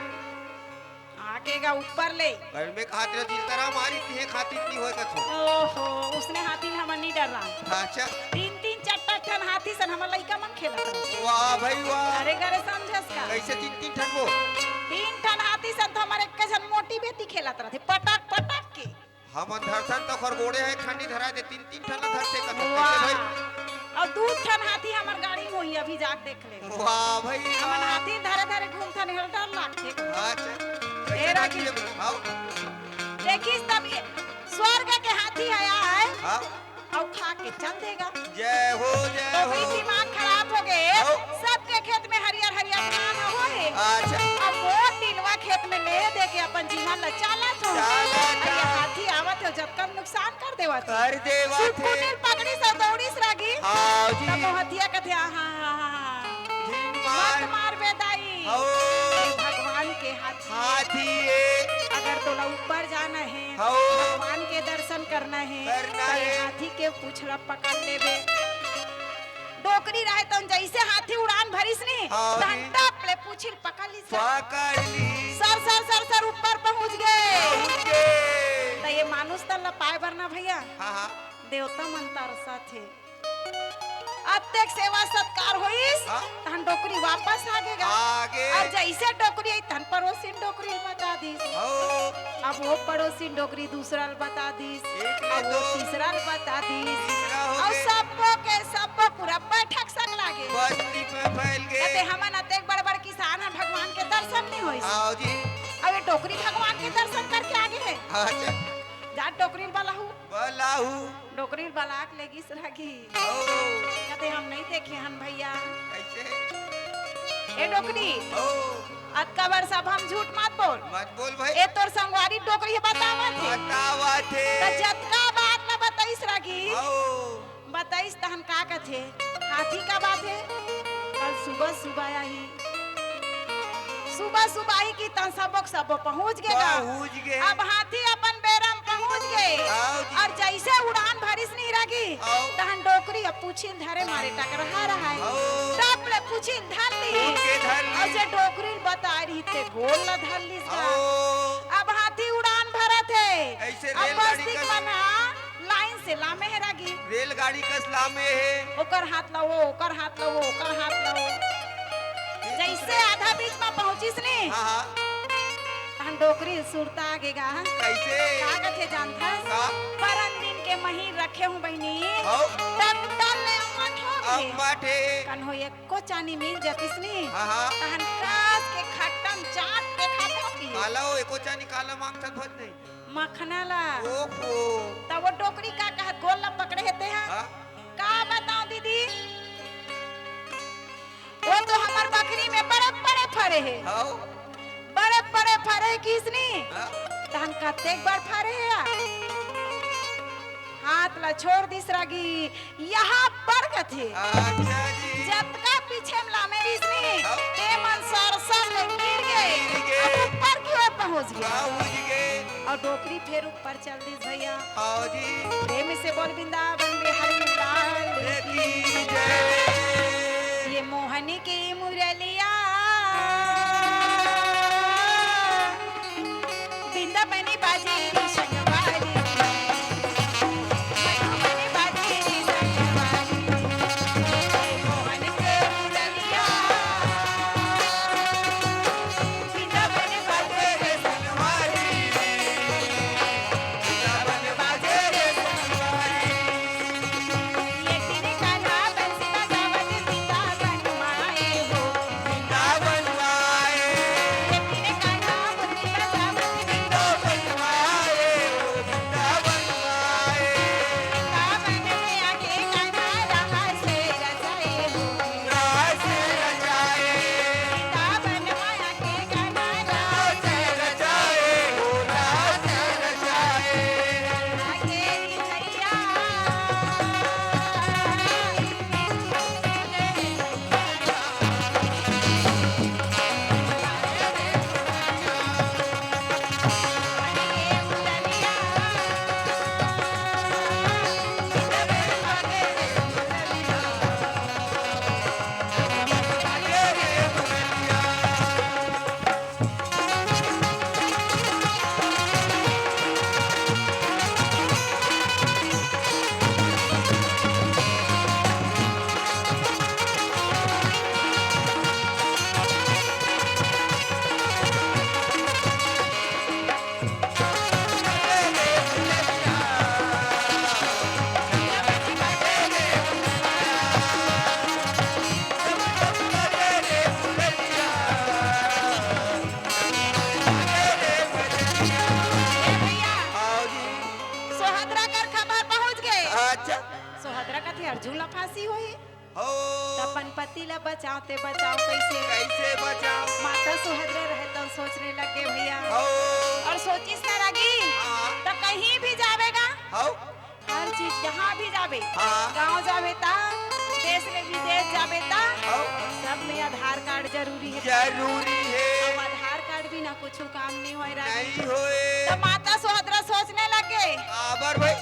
आकेगा ऊपर ले। घर में खातिर दिल तरा मारी, तिहे खातिर नहीं होए कथो। ओहो, उसने हाथी में हमन नहीं डर रहा। अच्छा। तीन तीन चार चार ठन हाथी सन हमर लइका मन खेलत रहे। वाह भाई वाह। अरे करे समझस का? कइसे तीन तीन ठन वो? तीन ठन हाथी सन तो हमर एक झन मोटी बेटी खेलत रथे, पटक पटक के। हमन धरथन त ओकर गोड़े ह एक ठन नी धराय दे, तीन तीन ठन ला धरथे कथे, कइसे भाई? अउ दू ठन हाथी हमर गाड़ी म होही, अभी जाके देख ले। वाह भाई, हमन वाह। हाथी धरे धरे घूमथन, एहर डर लागथे। अच्छा, ए कइसे राखी। हाव। देखिस तब ये स्वर्ग के हाथी आय हे। हाँ। अउ खा के चल देगा। जय हो, जय तो हो। भाई दिमाग खराब हो गए। हो। सबके खेत में हरियर हरियर धान हो हे। अच्छा। अब वो तिलवा खेत में ले दे के अपन जीवन ला चालत हो। चालत अरे हो। हाथी आवत हो, जब कम नुकसान कर देवत हो। कर देवत हे। सुटकुटिल पकड़िस अउ दौड़िस रागी। हाँ जी। तब वो हथिया कथे, "आहा, हा, हा, हा, हा।" जिन मार। मत मार बे दाई। हो। ये भगवान के हाथी। हाथी हे। अगर तोला ऊपर जाना हे, हो। भगवान के दर्शन करना हे, करना तो ये हे। हाथी के पूछ ला पकड़ लेबे। डोकरी रहे तन जइसे हाथी उड़ान भरिस नी, हाँ, तहन जी। टप ले पूछिल पकड़ लिस। पकड़ लिस। सर, सर, सर, सर ऊपर पहुंच गए। पहुंच गए। त ये मानुष तन ला पाए बर ना भैया, हाँ, हाँ। देवता मन तरसत हे। अतेक सेवा सत्कार होइस, हाँ। तहन डोकरी वापस आगे गा। आगे। अउ जइसे डोकरी आई, तहन पड़ोसिन डोकरी ल बता दिस। हो। अब वो पड़ोसिन डोकरी दूसरा ल बता दिस। एक ले अउ वो दो। तीसरा ल बता दिस। तीसरा हो अउ गे। सबो के सबो पूरा बैठक संग लागे। बस्ती में फैल गे। कथे हमन अतेक बड़ बड़ किसान हन, भगवान के दर्शन नहीं होइस। आओ जी। अउ ये डोकरी भगवान के दर्शन करके आगे हे। अच्छा। जा डोकरी ल बलाहू। बलाहू। डोकरी ल बला के लेगिस रागी। ओ। कथे हम नहीं देखे हन भैया। कइसे? ए डोकरी। ओ। अतका बड़ सभा म झूठ मत बोल। मत बोल भाई। ए तोर संगवारी डोकरी ह बतावत हे। बतावत हे। त जतका बात ला बताइस रागी। ओ। बताइस तहन का कथे? हाथी का बात हे? कल सुबह सुबह आही। सुबह सुबह आही कि तहन सबो के सबो पहुंच गे गा। पहुंच गे। अब हाथी अपन बेरा म पहुंच गे। आओ जी। अउ जइसे उड़ान भरिस नी रागी, आओ। तहन डोकरी अब पूछिल धरे मारे टकरहा रहा हे। आओ। टप ले पूछिल धर ली। ओके, धर ली। अउ जे डोकरी ल बता रही ते गोल ला धर लिस गा। आओ। अब हाथी उड़ान भरत हे। अइसे अब रेलगाड़ी बस्ती का मन ह लाइन से लामे हे रागी। रेलगाड़ी कस लामे हे। ओकर हाथ ला वो, ओकर हाथ ला वो, ओकर हाथ ला वो। जइसे आधा बीच म पहुंचिस नी, हाँ, हाँ। तहन डोकरी सुरता आगे गा। कइसे? का कथे जानथस? का? परन दिन के महीन रखे हूँ बहिनी। हौ। टकटक ले अम्मट हो गे। अम्मट हे। कन्हो एको चानी मिल जतिस नी। हाँ, हाँ। तहन कास के खट्टम चाट के खात होती। काला हो, एको चानी काला मांगथस भज नहीं। मखना ला। ओहो। त वो डोकरी का कहत गोल ला पकड़े हे ते हा? हाँ। का बताओ दीदी? वो तो हमर बखरी में बड़े बड़े फरे हे। हाँ। बड़े बड़े फरे हे किसनी। हाँ। तहन कतेक बार फरे हे या? हाथ ला छोड़ दिस रागी। यहाँ पर कथे। अच्छा जी। जतका पीछे म लामे रिहिस नी, हाँ। ते मन सरसर ले गिर गे। गिर गे। अब ऊपर की ओर पहुंच गे। पहुंच गे। अउ डोकरी फेर ऊपर चल दिस भैया। हाँ जी। प्रेम से बोल वृंदावन बिहारी लाल की जय। ये मोहन की मुरलिया। वृंदावन बाजे रे संगवारी, वृंदावन बाजे रे संगवारी, मोहन के मुरलिया। वृंदावन बाजे रे संगवारी, वृंदावन बाजे रे संगवारी। ये तेरे कान्हा बंसी बजावत वृंदावन माए हो, बचाओ ते बचाओ कैसे? कैसे बचाओ? माता सुहद्रा रहे तो सोचने लग गे भैया। हो। और सोचिस ना रागी, हाँ। तो कहीं भी जावेगा, हो। हर चीज जहाँ भी जावे, हाँ। गाँव जावे ता, देश में विदेश जावे ता, हो। सब में आधार कार्ड जरूरी है। जरूरी है। अब आधार कार्ड बिना कुछ काम नहीं होए रागी। नहीं होए। तो माता सुहद्रा सोचने लग गे काबर भाई?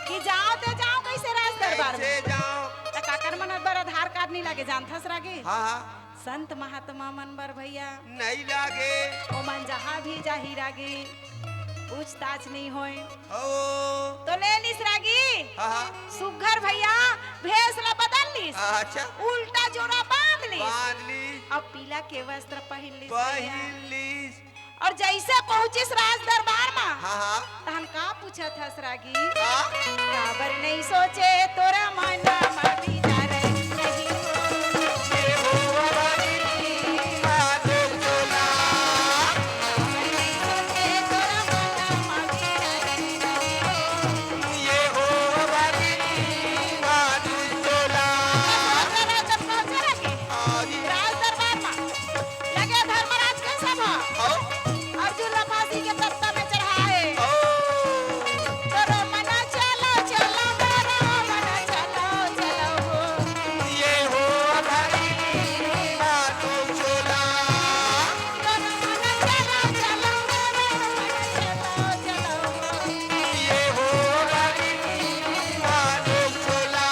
कि जाओ ते जाओ कैसे राज दरबार में? कैसे जाओ? तो काकर मन बर आधार कार्ड नहीं लागे, जानथस रागी? हाँ, हाँ। संत महात्मा मन बर भैया नहीं लागे। ओमन जहाँ भी जाही रागी, पूछताछ नहीं होए। ओ। तो ले लिस रागी। हाँ, हाँ। सुग्घर भैया भेष ला बदल लिस। अच्छा। उल्टा जोरा बांध लिस। बांध लिस। अब पीला के वस्त्र पहिन लिस भैया। पहिन लिस। और जैसे पहुंचिस राज दरबार मा, हाँ, हाँ। तहन का पूछत हस रागी? हाँ। काबर नहीं सोचे तोरा मन मा विचार नहीं हो। ये हो भवानी माधो चोला। काबर नहीं सोचे तोरा मन मा विचार नहीं हो। ये हो भवानी माधो चोला। जब पहुंचे रागी, हाँ जी। राज दरबार मा लगे धर्मराज के सभा। हाँ। अर्जुन ला फांसी के तख्ता में चढ़ाए। हाँ। तोरो मन चलो, चलो, मोरो मन चलो, चलो हो। ये हो भवानी माधो चोला। तोरो मन चलो, चलो, मोरो मन चलो, चलो हो। ये हो भवानी माधो चोला।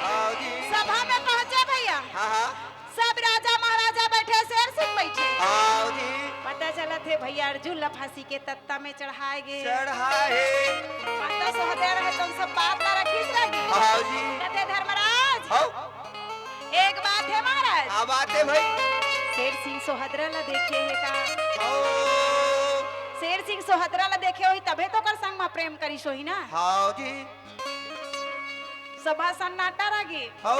आओ जी। सभा में पहुंचे भैया। हाँ, हाँ। सब राजा महाराजा बैठे, शेर सिंह बैठे। आओ जी। पता चलत हे भैया, अर्जुन ला फांसी के तख्ता में चढ़ाए गे। चढ़ाए। माता सोहदरा रहे तो सब बात ला रखिस रागी। आओ जी। कथे धर्मराज। आओ। एक बात है महाराज। का बात है भाई? शेर सिंह सोहदरा ला देखे हे का? आओ। शेर सिंह सोहदरा ला देखे होही तभे तो ओकर संग मा प्रेम करिस होही ना। आओ जी। सभा सन्नाटा रह गे। हौ।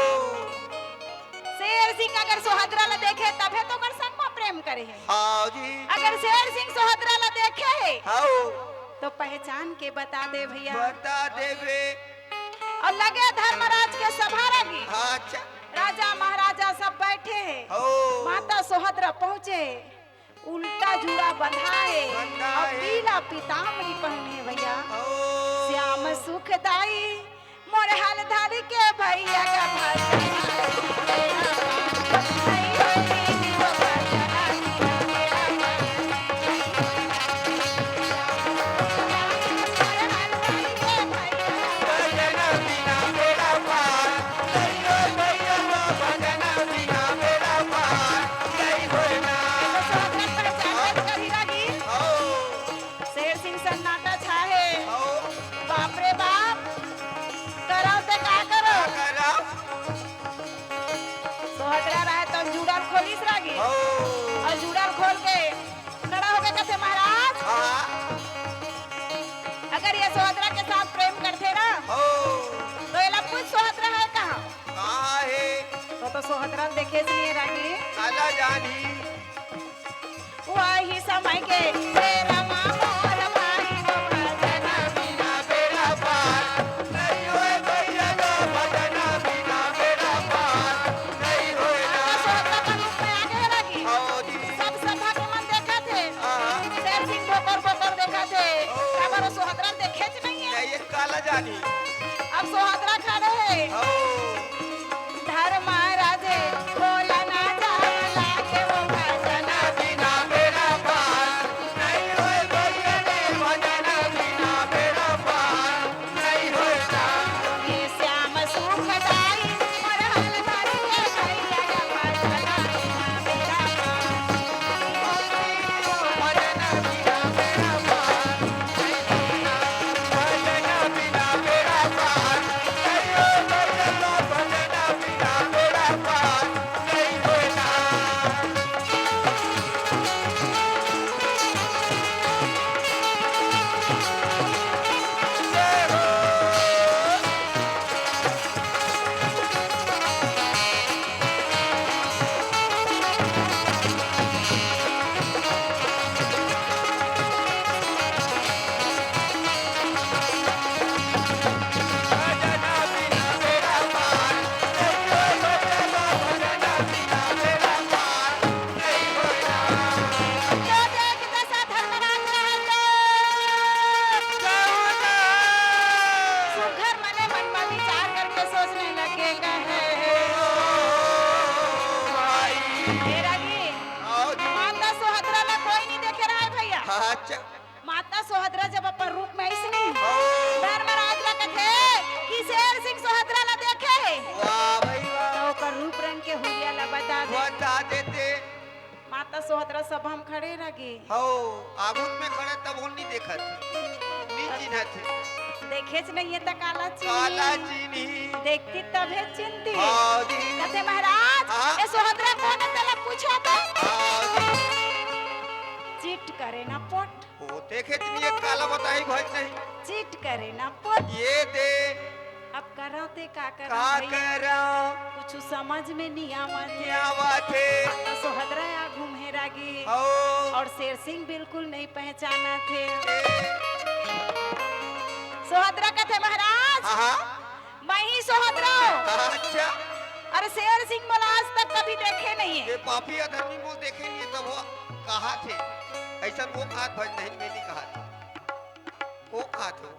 शेर सिंह अगर सोहदरा ला देखे, तभे तो ओकर संग मा प्रेम करे हे। हाँ जी। अगर शेर सिंह सोहदरा ला देखे हे, हौ। तो पहचान के बता दे भैया। बता देबे। अउ लगे धर्मराज के सभा रह गे। हाँ, अच्छा। राजा महाराजा सब बैठे हे। हौ। माता सोहदरा पहुँचे। उल्टा जूड़ा बंधा हे, बंधा अउ हे। पीला पीताम्बरी पहने भैया। ओ। श्याम सुखदाई मोर हाल धारी के भैया का भाई। एकर स्वागत पहचान करही रागी। हौ। शेर सिंह सन्नाटा छाहे। हौ। बाप रे बाप, करव ते का करव? का करव? सोहदरा रहे तो जुड़ल खोलिस रागी। हौ। अउ जुड़ल खोल के खड़ा होके कथे, महाराज, हाँ। अगर ये सोहदरा के साथ प्रेम करथे ना, हौ। तो एला पूछ सोहदरा हे कहाँ? कहाँ हे? तो, तो सोहदरा ल देखेच नइ हे रागी। काला जानही। वही समय के बेरा मा मोर भाई हो भजना बिना बेरा पार। नहीं होय भैया गा भजना बिना बेरा पार। नहीं होय ना। सोहदरा के रूप में आगे रागी। हौ जी। सब सभा के मन देखत हे। हाँ। शेर सिंह भोकर भोकर देखत हे। ओ। काबर ओ सोहदरा ल देखेच नइ हे। नहीं, ये काला जानी। अब सोहदरा खड़े हे। हौ। धर्मराज हे, ए रागी, आओ जी। माता सोहदरा ला कोई नहीं देखे रहा है भैया। अच्छा। माता सोहदरा जब अपन रूप में आइस नहीं, ओ। धर्मराज ला कथे कि शेर सिंह सोहदरा ला देखे है। वाह भाई वाह। तो ओकर रूप रंग के हुलिया ला बता दे। बता देते। माता सोहदरा सभा में खड़े रह गे। हौ, आगू में खड़े तब वो नहीं देखत, नहीं चिन्हत हे। देखेच नहीं है त काला चीनी। काला चीनी। देखती तभे चिन्हती। हाँ जी। कथे महाराज, हाँ। ए सोहदरा कौन है तेला पूछो तो। हाँ जी। चिट करे ना पोट। वो देखे चिन्ही एक काला बताही भज नहीं। चिट करे ना पोट। ये दे। अब करव ते का करव का भई? करव? कुछु समझ में नहीं आवत हे। नहीं आवत हे। त सोहदरा आ घूमे रागी। हौ। और शेर सिंह बिल्कुल नहीं पहचानत हे। ए। सोहदरा कथे महाराज, हाँ, हाँ। मैं ही सोहदरा हूँ। अच्छा। अरे शेर सिंह मोला आज तक कभी देखे नहीं है। ये पापी अधर्मी मोल देखे नहीं है तब वो कहा थे। ऐसा वो खात भज नहीं, मैं नहीं कहा था। वो खात हो।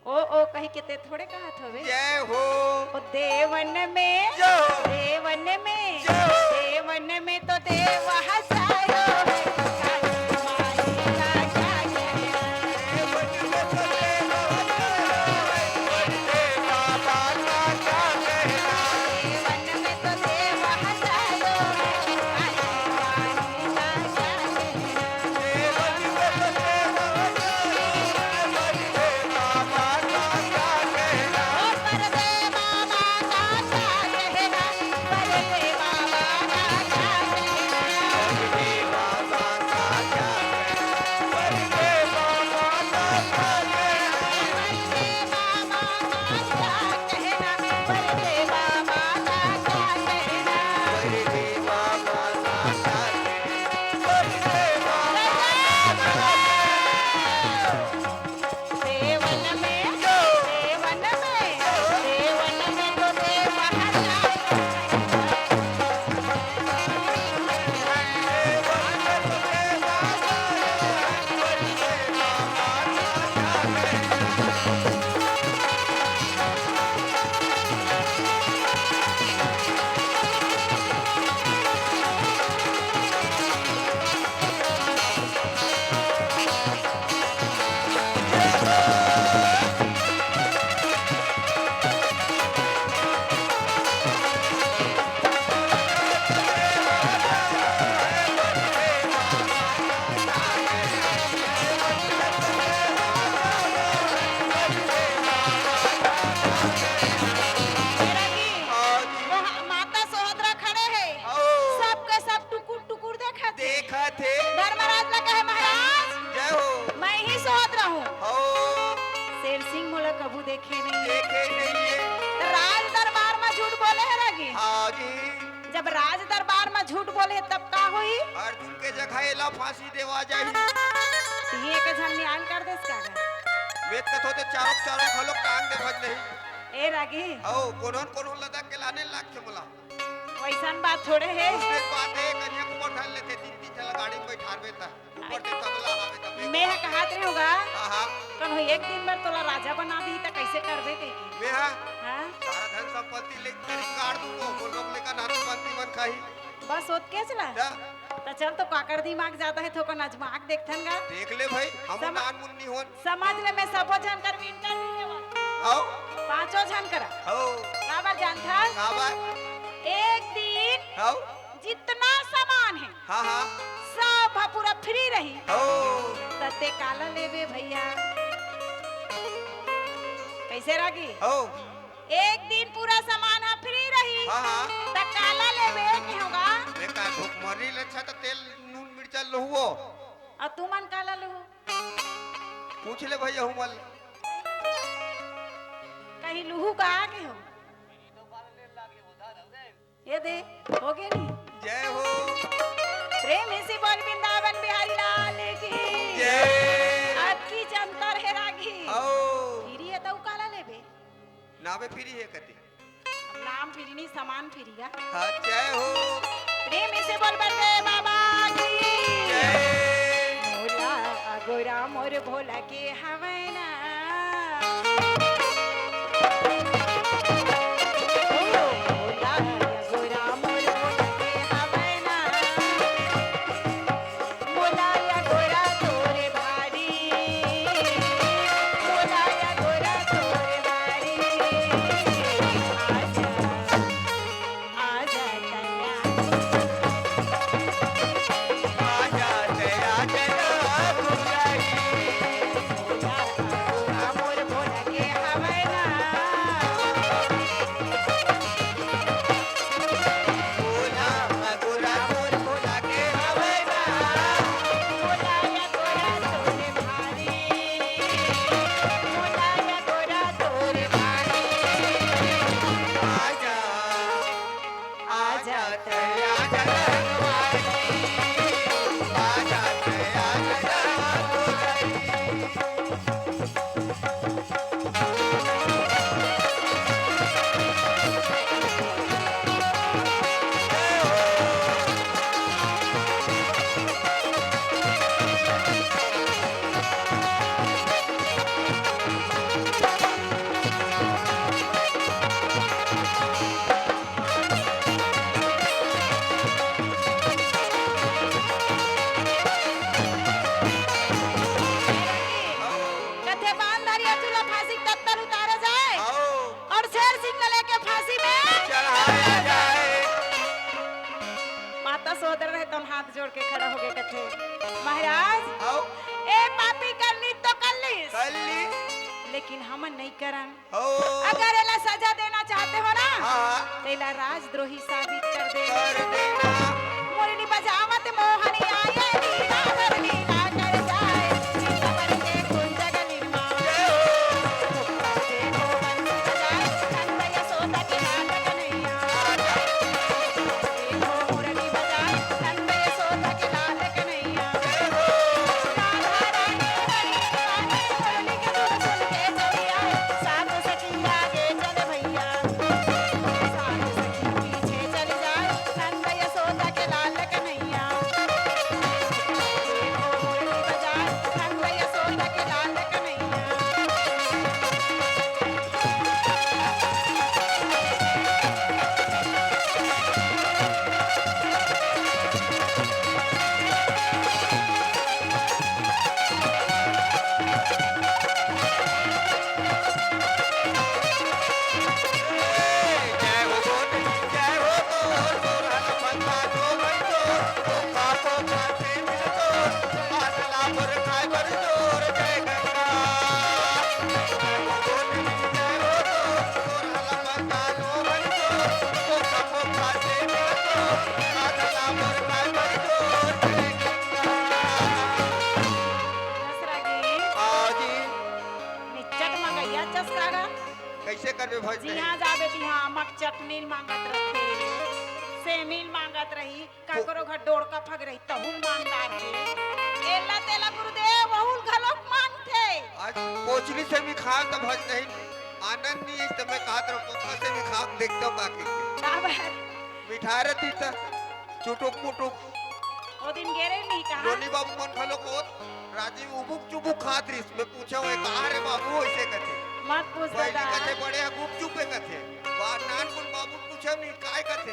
ओ, ओ कहि के ते थोड़े कहत हवे। जय हो। ओ देवन में, जय हो। देवन में, जय हो। देवन में तो देव हजारो है, काली माई का क्या कहना। देवन में तो देव हजारो है, बड़े बाबा का क्या कहना। देवन में तो देव हजारो है, काली माई का क्या कहना। मेरा की, हाँ जी। वो माता सोहदरा खड़े है, आओ। सबके सब टुकुर टुकुर देखत हे। देखत हे। धर्मराज ला कहे, "महाराज, जय हो। मैं ही सोहदरा हूँ।" हो। शेर सिंह मोला कभू देखे नहीं। देखे नहीं है। त राज दरबार में झूठ बोले है रागी। हाँ जी। जब राज दरबार में झूठ बोले तब का होई? अर्जुन के जगह एला फांसी देवा जाही। ये के झन न्याय कर देस का गा? वेद कथो ते चारों चारों घलो टांग दे भज नहीं। ए रागी। हो, कोनो कोनो लदक के लाने लाग के मोला। वैसन बात थोड़े हे। उसने बात हे, कन्या कुमार ठान लेते, तीन तीन चला गाड़ी में बैठारबे त। ऊपर से तबला हवे तबे। मैं ह कहत रहे होगा, हाँ, हाँ। कन्हो एक दिन बर तोला राजा बना दी त कैसे करबे ते? मैं ह? हाँ? सारा धन संपत्ति ले तेरी गाड़ दूंगा, वो लोग लेकर नाती बनती बन खाही। बस ओतकेच ला? जा। त चल तो काकर दिमाग ज्यादा हे, थोकन अजमा के देखथन गा। देख ले भाई, हम सम- नान मुन्नी होन। समझ ले, मैं सबो झन कर इंटरव्यू लेवत। हौ। पांचों झन करा। हौ। काबर जानथस? काबर? एक दिन हौ। जितना सामान हे, हाँ, हाँ। सब ह पूरा फ्री रही। हौ। त ते काला लेबे भैया? कैसे रागी? हौ। एक दिन पूरा सामान ह फ्री रही। हाँ, हाँ। त काला लेबे के होगा? मैं का भुखमरी लच्छा त तेल नून मिर्चा लहुओ। अउ तुमन काला लहू? पूछ ले भैया, हूँ मल। कहीं लुहू का आगे हो? ये दे, हो गए नहीं? जय हो। प्रेम से बोल वृंदावन बिहारी लाल की। जय। अतकी जंतर हे रागी। आओ। फिरी हे त काला लेबे? नावे फिरी हे कते? नाम फिरी नहीं, सामान फिरी गा। हाँ, जय हो। प्रेम से बोल बलदेव बाबा की। जय। मोला अगोरा मोर भोला के हवै ना। ओ, मोला अगोरा मोर भोला के हवै कथे बांध धरिया चूल्हा फांसी कत्तल उतारे जाए। आओ। और शेर सिंह ल लेके फांसी में चढ़ाया जाए। माता सोदर रहे तो हाथ जोड़ के खड़ा हो गए, कथे, महाराज, आओ। ए पापी करनी तो कर लीस, कर ली। लेकिन हमन नहीं करन। ओ। अगर एला सजा देना चाहते हो ना, हाँ। तो एला राजद्रोही साबित कर दे। कर देना। मुरली बजावत मोहन आए, लीला धर लीला कर जाए। सीतावन के कुंज गली मा। जय हो। देखो बंसी बजाए, नंद यशोदा के लाल कन्हैया। आजा। देखो मुरली बजाए, नंद यशोदा के लाल कन्हैया। जय हो। राधा रानी हरी रानी, मुरली के धुन सुन के चली आए। सात सखी आगे चल भैया, सात सखी पीछे चल जाए, नंद यशोदा के लाल कन्हैया। देखो मुरली बजाए, नंद यशोदा के लाल कन्हैया। दसरा गीत। हाँ जी। निच्चट मंगैया चसकारा। कैसे करबे भाई? जिहाँ जाबे तिहाँ आमक चटनी मांगत रथे, सेमी मांगत रही, काकरो घर डोड़का फग रही, तहू मांगदार हे। एला तेला गुरुदेव वहू घलोक मांगथे। आज पोचली सेमी खाए त भज नहीं, आनंद नहीं, इस समय कहत रहो, पोचली सेमी खा के देखता बाकी। का बात? मिठाई रहती त चुटुक मुटुक। ओ दिन गे रहे नहीं कहा? लोनी बाबू मन घलो को राजीव उबुक चुबुक खात रहिस। मैं पूछा हुए, "कहा रे बाबू?" ऐसे कथे। मत पूछ पहली दादा। कथे, "बड़े गुपचुप है," कथे। बात नानकुन बाबू पूछे नहीं, "काय कथे?"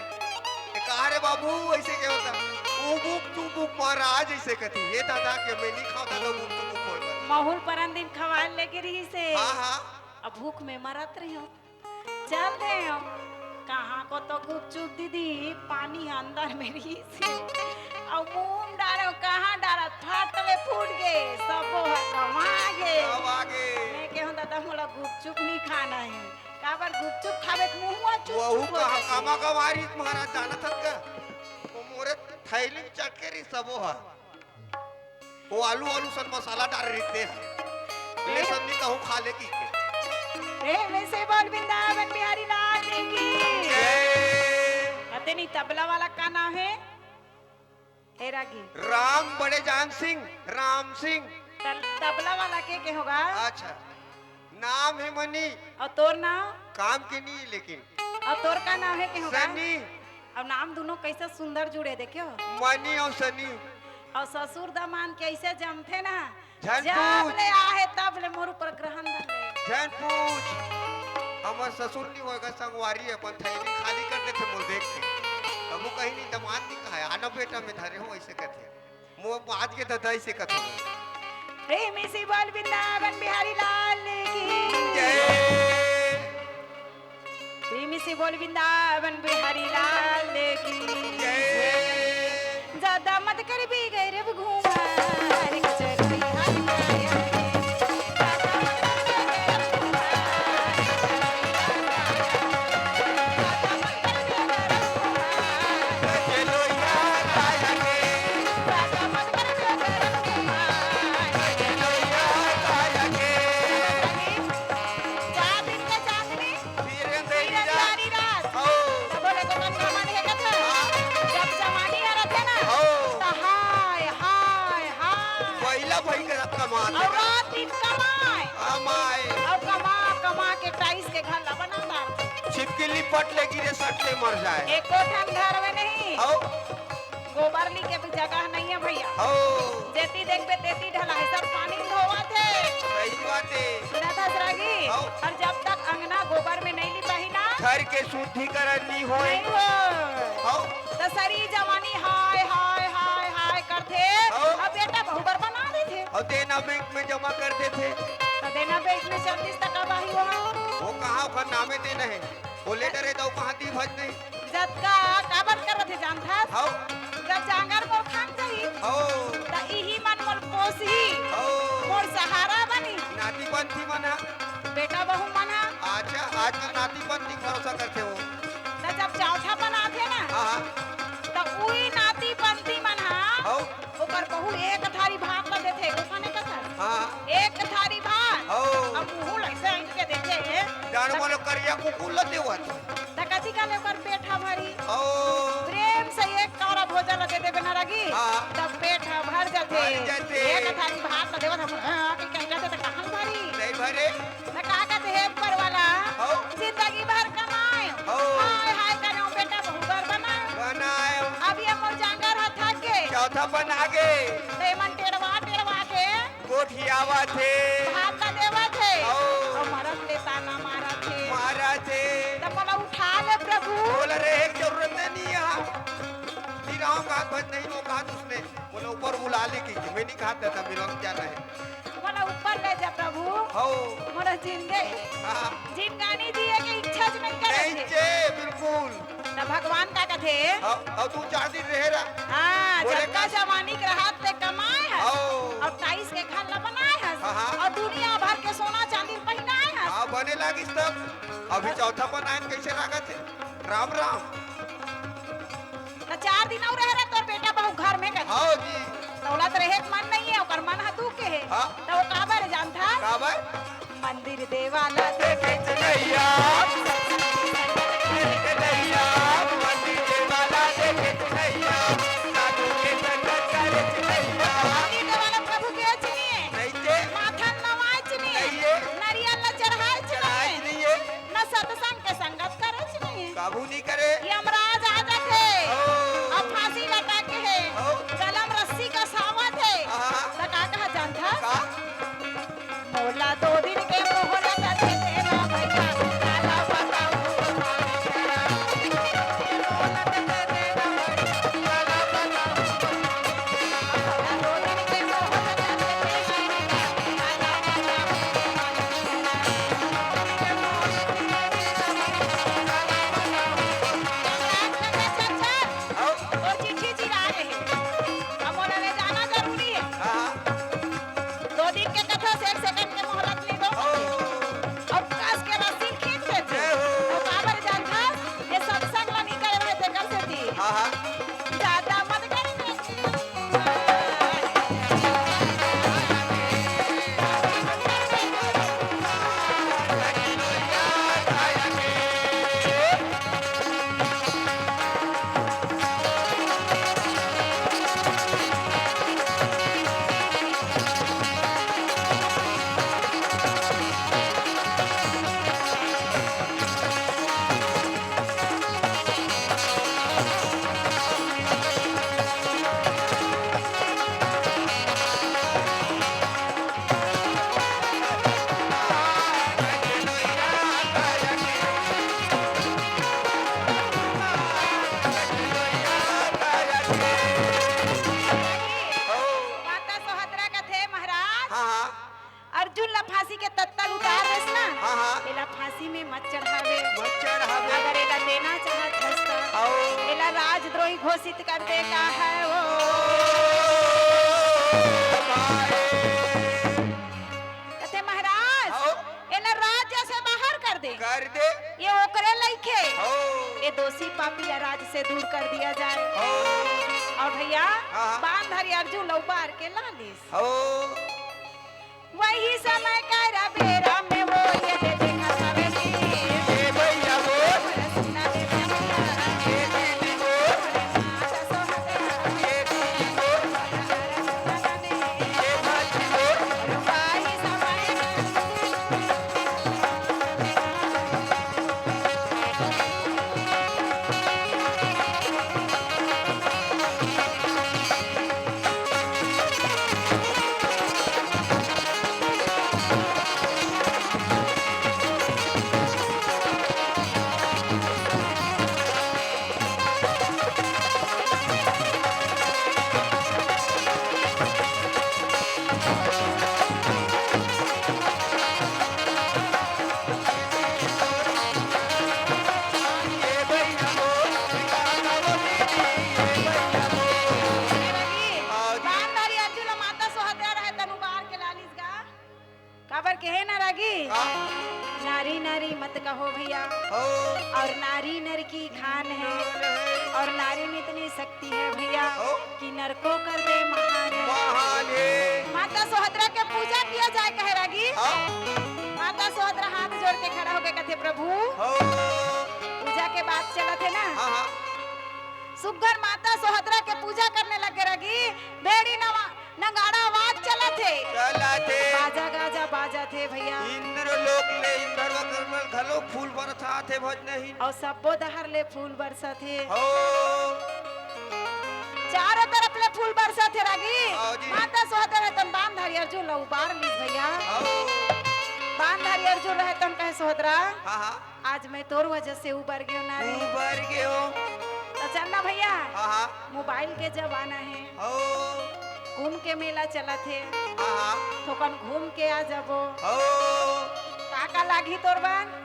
"ए, कहा रे बाबू?" ऐसे के होता। "उबुक चुबुक महाराज," ऐसे कथे। ये दादा के मैं नहीं खाता ना गुपचुप होए बर। माहौल परन दिन खवाल लेके रही से। हाँ, हाँ। अब भूख में मरत रही हूँ। चल दे हो। कहाँ को तो गुपचुप दीदी, पानी अंदर में रही से। अब मुंह डारे हो, कहाँ डारा? फाट ले फूट गे, सबो ह गवा गे। सब आगे। मैं कहूँ, "दादा, मोला गुपचुप नहीं खाना है।" काबर गुपचुप खावे त मुंह चुप वहू चुप हो कहाँ जाथे। कामा गवारी महाराज जानत हन का? वो मोरे थैली में चटके रही सबो ह। वो आलू, आलू सन मसाला डारे रहिथे। ले ए? सन्नी कहूँ खा ले की के। प्रेम से बोल वृंदावन बिहारी लाल की। जय। अते नहीं तबला वाला का नाम है? हे रागी। राम बड़े जान सिंह, राम सिंह। तल-, तबला वाला के, के होगा? अच्छा। नाम है मनी। और तोर नाम? काम के नहीं लेकिन। और तोर का नाम है के होगा? सनी। और नाम दोनों कैसे सुंदर जुड़े, देखियो। मनी और सनी। और ससुर दमांद कैसे जमथे ना, झन जब पूछ। ले आहे तब ले मोर ऊपर ग्रहण धर ले। झन पूछ। हमर ससुर नहीं होएगा, संगवारी अपन थैली खाली कर देथे मोर देख के। तब वो कहीं नहीं, दमांद नहीं कहा, "आना बेटा, मैं धरे हूँ," ऐसे कहते। मोर बाज के ददा ऐसे कहते। प्रेम से बोल वृंदावन बिहारी लाल की। जय। प्रेम से बोल वृंदावन बिहारी लाल की। जय। ज्यादा मत कर भी गैरब घूमा, रे कचर बिहारी लाल की। चार दिन के चांदनी, फिर अंधेरी रात। अंधेरी रात। ओ। तब बोले तो मन का मन है कथा। हाँ। पट ले गिरे, सट ले मर जाए। एको ठन घर में नहीं। हौ। गोबर ली के भी जगह नहीं है भैया। हौ। जेती देखबे तेती ढला है, सब पानी में धोवत है। सही बात है। सुना था सरागी? हौ। और जब तक अंगना गोबर में नहीं लिपाही ना, घर के शुद्धिकरण नहीं होए। नहीं हो। हौ। तो सरी जवानी हाय, हाय, हाय, हाय करथे। हौ। अब बेटा बहू बर बना देथे। और देना बैंक में जमा कर देथे। तो देना बैंक में चलतीस त कब आही वहाँ? वो कहाँ, ओकर नामे देना है। वो लेटर है तो कहाँ दी भज नहीं। जतका काबर करत हे जानथस? हौ। जब जांगर मोर खान जाही, हौ। त इही मन मोर पोसही, हौ। मोर सहारा बनी। नाती पंथी मन हा। बेटा बहू मन हा। अच्छा, आज तो नाती पंथी भरोसा करथे वो। त जब चौथा बनाथे ना, हाँ, हाँ। त उही नाती पंथी मन हा। हौ। ओकर बहू एक थारी भात ला देथे, ओखने कथस। हाँ। एक थारी भात। हौ। अब मुँह ला ऐसे ऐंठ के देथे। जान तब बोलो करिया कुकुर ला देवत। त कथी कहले ओकर पेट ह भरी। हौ। प्रेम से एक कौरा भोजन ला दे देबे ना रागी, हाँ। तब पेट ह भर जाथे। भर जाथे। एक थारी भात ला देवत हम, हाँ, कि कहीं कहते त कहाँ भरी? नहीं भरे। त का कहते हे ऊपर वाला? हौ। जिंदगी भर कमाए। हौ। हाय, हाय, करें बेटा बहू बर बनाए। बनाए। अब ये मोर जांगर ह थक गे। चौथा बना गे। त एमन टेड़वा, टेड़वा के। गोठियावत हे। भात ला देवत हे। हौ। अउ मरत ले ताना मारत हे। मारत हे। त मोला उठा ले प्रभु। बोला रे, एक जरूरत नहीं है। फिर आऊंगा, आज भज नहीं लो, कहा उसने। बोला ऊपर बुला ले की, मैं नहीं खाता था, मेरा क्या है। बोला ऊपर ले जा प्रभु। हौ। मोला जिंदे हाँ। जिंदगानी जिए के इच्छा च नहीं करे नहीं थे। चे, बिल्कुल। त भगवान का कथे? हौ, अउ दू चार दिन रहे रा। हाँ, बोले जतका का? जवानी के रहत ते कमाए हस। हौ। अउ टाइस के घर ला बनाए हस। हाँ, हाँ। अउ दुनिया भर के सोना चांदी पहिनाए हस। हाँ, बने लागिस तब। अभी चौथा बनाए कैसे लागत है? राम राम। त चार दिन अउ रहे रे तोर बेटा बहू घर में कथे। हौ जी। तोला त रहे के मन नहीं है, ओकर मन ह दुख के है। हाँ। त वो काबर जानथस? काबर? मंदिर देवाला देखे चुनैया, देखे चुनैया, मंदिर देवाला देखे चुनैया, साधु के संगत करे चुनैया। मंदिर देवाला प्रभु के चिनिए, नहीं के? माथा नवाए चिनिए, नहीं ये। नरियल ला चढ़ाए चढ़ाए चिनिए, नहीं ये। न सत्संग के संगत करे चिनिए। काबू नहीं करे। यमराज आ जाथे। ओ। अब फांसी लटक के हे। ओ। गला म रस्सी कसावत हे। हाँ। त का कहा जानथस? का? मोला दो दिन के मोहलत दे देना भैया, काला बताऊं। अउ? तोर चिट्ठी चिरा रहे। अब मोला ले जाना जरूरी है। हाँ, हाँ। दो दिन के कथा से एक सेकंड के मोहलत नहीं दो। ओ। अब कस के रस्सी खींच लेथे। जय हो। अब काबर जानथस? ये सत्संग ला नहीं करे रहे, तेकर सेती। हाँ, हाँ। ज्यादा मत कर। माता सोहतरा कथे महाराज, हाँ, हाँ। अर्जुन ला फांसी के तत्ता ल उतार देस ना, हाँ, हाँ। एला फांसी में मत चढ़ावे। मत चढ़ावे। अगर एला देना चाहत हस त, आओ। एला राजद्रोही घोषित कर दे का है वो। कथे महाराज, आओ। एला राज्य से बाहर कर दे। कर दे। ये ओकरे लइक हे। आओ। ये दोषी पापी ला राज से दूर कर दिया जाए। आओ। अउ भैया, हाँ, हाँ। बांध धरी अर्जुन ला उबार के ला लिस। आओ। वही समय कर बेरा में वो ये दे देखा सवेली। ए भैया वो। सुना दे भैया। ए दीदी वो। माता सोहतरा। ए दीदी वो। ए भाभी वो। वही समय कर। नारी नर की खान है और नारी में इतनी शक्ति है भैया हो। कि नर को कर दे महान है। महान है। माता सोहदरा के पूजा किया जाए कहे रागी। हाँ। माता सोहदरा हाथ जोड़ के खड़ा होके कथे, "प्रभु।" हो। पूजा के बात चलत हे ना। हाँ, हाँ। सुग्घर माता सोहदरा के पूजा करने लगे रागी। बेड़ी नवा नगाड़ा आवाज चलत हे। चलत हे। बाजा गाजा बाजत हे भैया। इंद्रलोक ले इंद्रवा करमल घलो फूल बरसात हे भजनहीन। अउ सब्बो डहर ले फूल बरसत हे। हो। चारों तरफ ले फूल बरसत हे रागी। हाँ जी। माता सोहदर हे तन बांधारी अर्जुन ला उबार लीस भैया। हो। बांधारी अर्जुन रहे तन कहे सोहदरा। हाँ, हाँ। आज मैं तोर वजह से उबर गयो ना रे। उबर गयो। तो चल ना भैया, हाँ, हाँ। मोबाइल के जमाना हे। हो। कुंभ के मेला चलत हे। हाँ, हाँ। थोकन घूम के आ जाबो। हो। का का लागही तोर बर?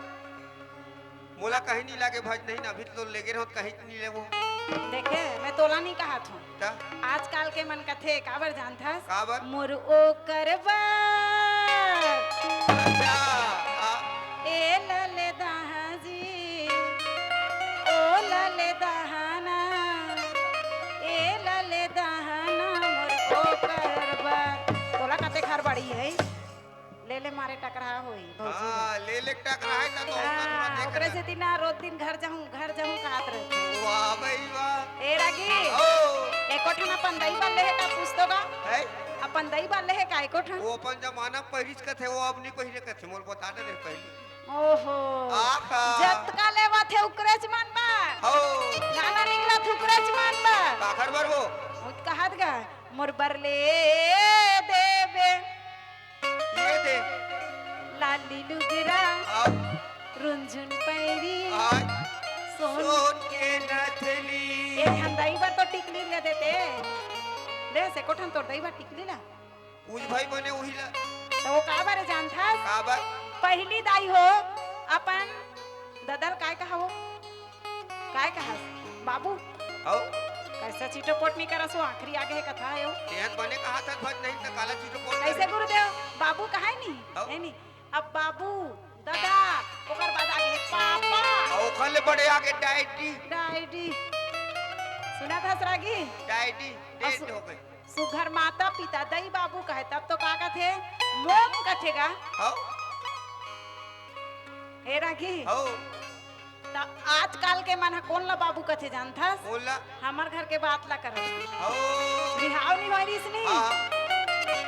मोला कहीं नहीं लागे भजनहीन, अभी तो लेगे रहो, कहीं नहीं लेबो। देखे, मैं तोला नहीं कहा थू। त? आजकल के मन कथे, काबर जानथस? काबर? मोर ओकर बर। अच्छा, आ। ए लले दहा जी, ओ लले दहाना, ए लले दहाना, मोर ओकर बर। तोला कते घर बड़ी है? ले ले मारे टकराहा होई, भौजी हाँ, ले। ले ले टकराहा है, त तो हाँ, ओकर ओकरे से दिन रोज दिन घर जाहूं, घर जाहूं कहत रहथे। वाह भाई वाह। ए रागी, ओ। एको ठन अपन दई बर लेहे का पूछतो का? है? अपन दई बर लेहे का एको ठन? वो अपन जमाना पहिरिस कथे, वो अब नहीं पहिरे कथे, मोर बता दे पहले। ओहो। आहा। जतका लेवा थे उकरेच मन बा। हो। गाना निकला थे उकरेच मन बा। काखर बर वो? उत कहत गा, मोर बर ले देबे। ये दे। लाली लुगरा, हाँ। रुनझुन पैरी, हाँ। सोन सोन के नथली। ए, हम दई बर तो टिकली ले देते। ले, से कोठन तोर दई बर टिकली ला। उज भाई बने उही ला। तो वो का बारे जानथस? का बार? पहली दाई हो, अपन ददल काय कहा वो? काय कहस? बाबू। हौ। कैसा चिटोपोट नहीं करस हो, आखिरी आगे हे कथा हे वो। तेहन बने कहा था, भज नहीं त काला चिटोपोट कैसे करे। गुरुदेव? बाबू कहा है नहीं? हौ। है नहीं? अब बाबू, दादा, ओकर बाद आगे हे पापा। अउ ओखर ले बड़े आगे डैडी। डैडी। सुनत हस रागी? डैडी, और डेड सु-, हो गए। सुघर माता पिता, दई बाबू कहे, तब तो का कथे? मोम कथे गा। हौ। हे रागी। हौ। त आजकल के मन ह कोन ला बाबू कथे जानथस? कोन ला? हमर घर के बात ला करत हे। हौ। बिहाव नहीं होय रिहिस नी? हाँ।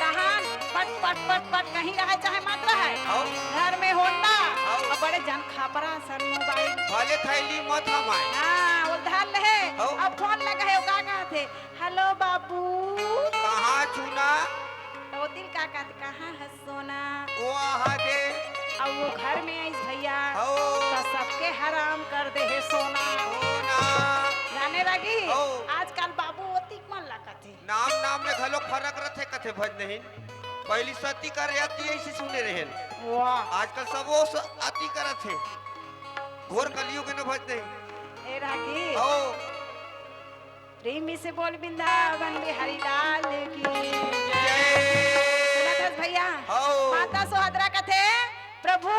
तहान पट, पट, पट, पट कहीं रहय चाहे मत रहय। हौ। घर में होंडा, हौ। अउ बड़े जन खापरा सन मोबाइल। भले थैली मत हमाय। हाँ, वो धर ले हे। हौ। अब फोन लगा हे, वो का कहत हे? हेलो बाबू। कहाँ चुना? तो वो दिल का कहत, कहाँ हस सोना? वो आहा दे। अउ वो घर में आइस भैया, हौ। तो सबके हराम कर दे हे सोना। सोना। जाने लगी? हौ। आजकल बाबू ओतिक मन ला कथे। नाम नाम में घलो फरक रथे कथे भज नहीं। पहली सती कर जाती ऐसी सुने रहेन। वाह। आजकल सब वो स-, अति करत हे। घोर कलयुग न भज नहीं। ए रागी। हौ। प्रेमी से बोल वृंदावन बिहारी लाल की। जय। सुनत हस भैया? हौ। माता सोहदरा कथे, "प्रभु,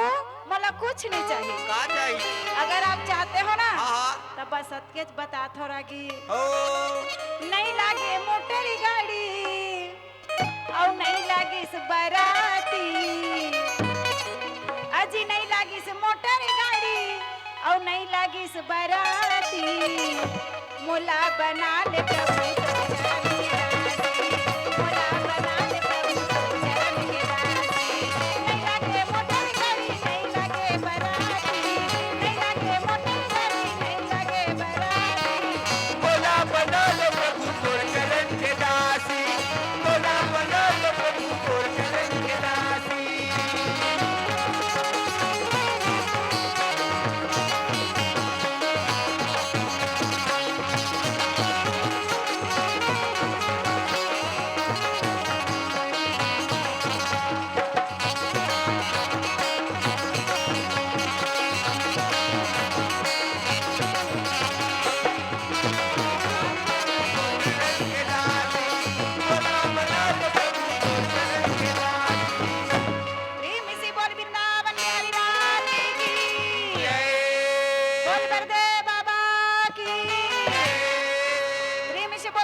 मोला कुछ नहीं चाहिए।" का चाहिए? अगर आप चाहते हो ना, हाँ, हाँ। तब बस अतकेच बता थोड़ा कि हौ। नहीं लागे मोटर गाड़ी, अउ नहीं लागिस बराती। अजी नहीं लागिस मोटर गाड़ी, अउ नहीं लागिस बराती। मोला बना ले प्रभु तोर चरण के दासी, मोला बना ले प्रभु तोर चरण के दासी। नहीं लागे मोटर गाड़ी, नहीं लागे बराती, नहीं लागे मोटर गाड़ी, नहीं लागे बराती। मोला बना ले प्रभु तोर चरण के दासी, मोला बना ले प्रभु तोर चरण के दासी।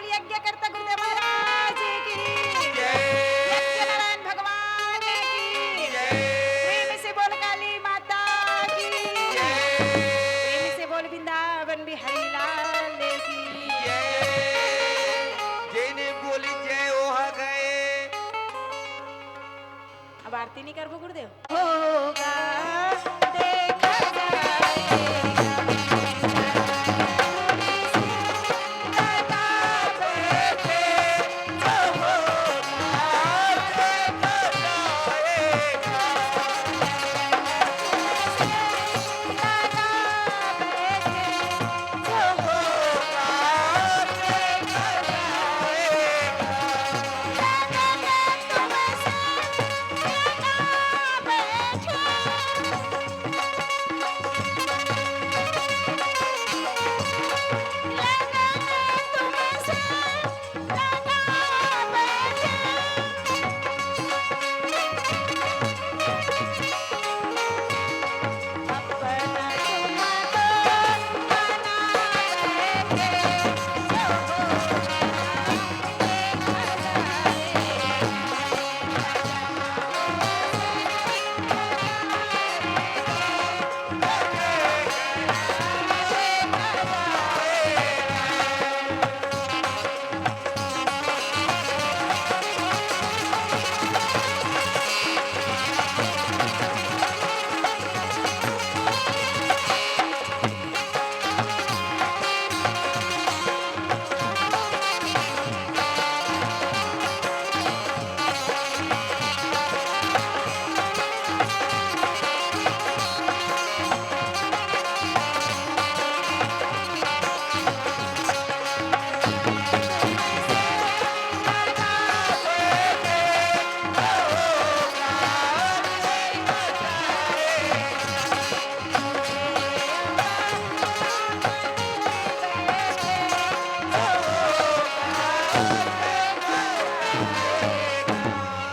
यज्ञकर्ता गुरुदेव महाराज की, यज्ञ नारायण भगवान की, प्रेम से बोल काली माता की, प्रेम से बोल वृंदावन बिहारी लाल की। जय। जेने बोली जय, ओहा गए। अब आरती नहीं करबो गुरुदेव? होगा, देखा जाएगा।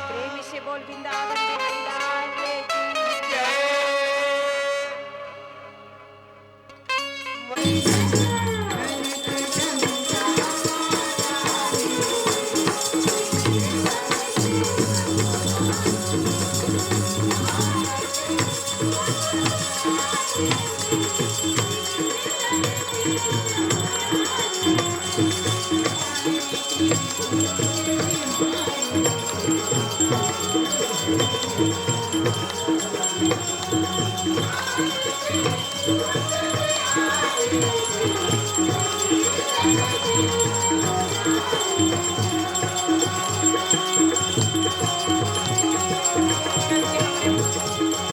प्रेम से बोल वृंदावन बिहारी लाल की जय।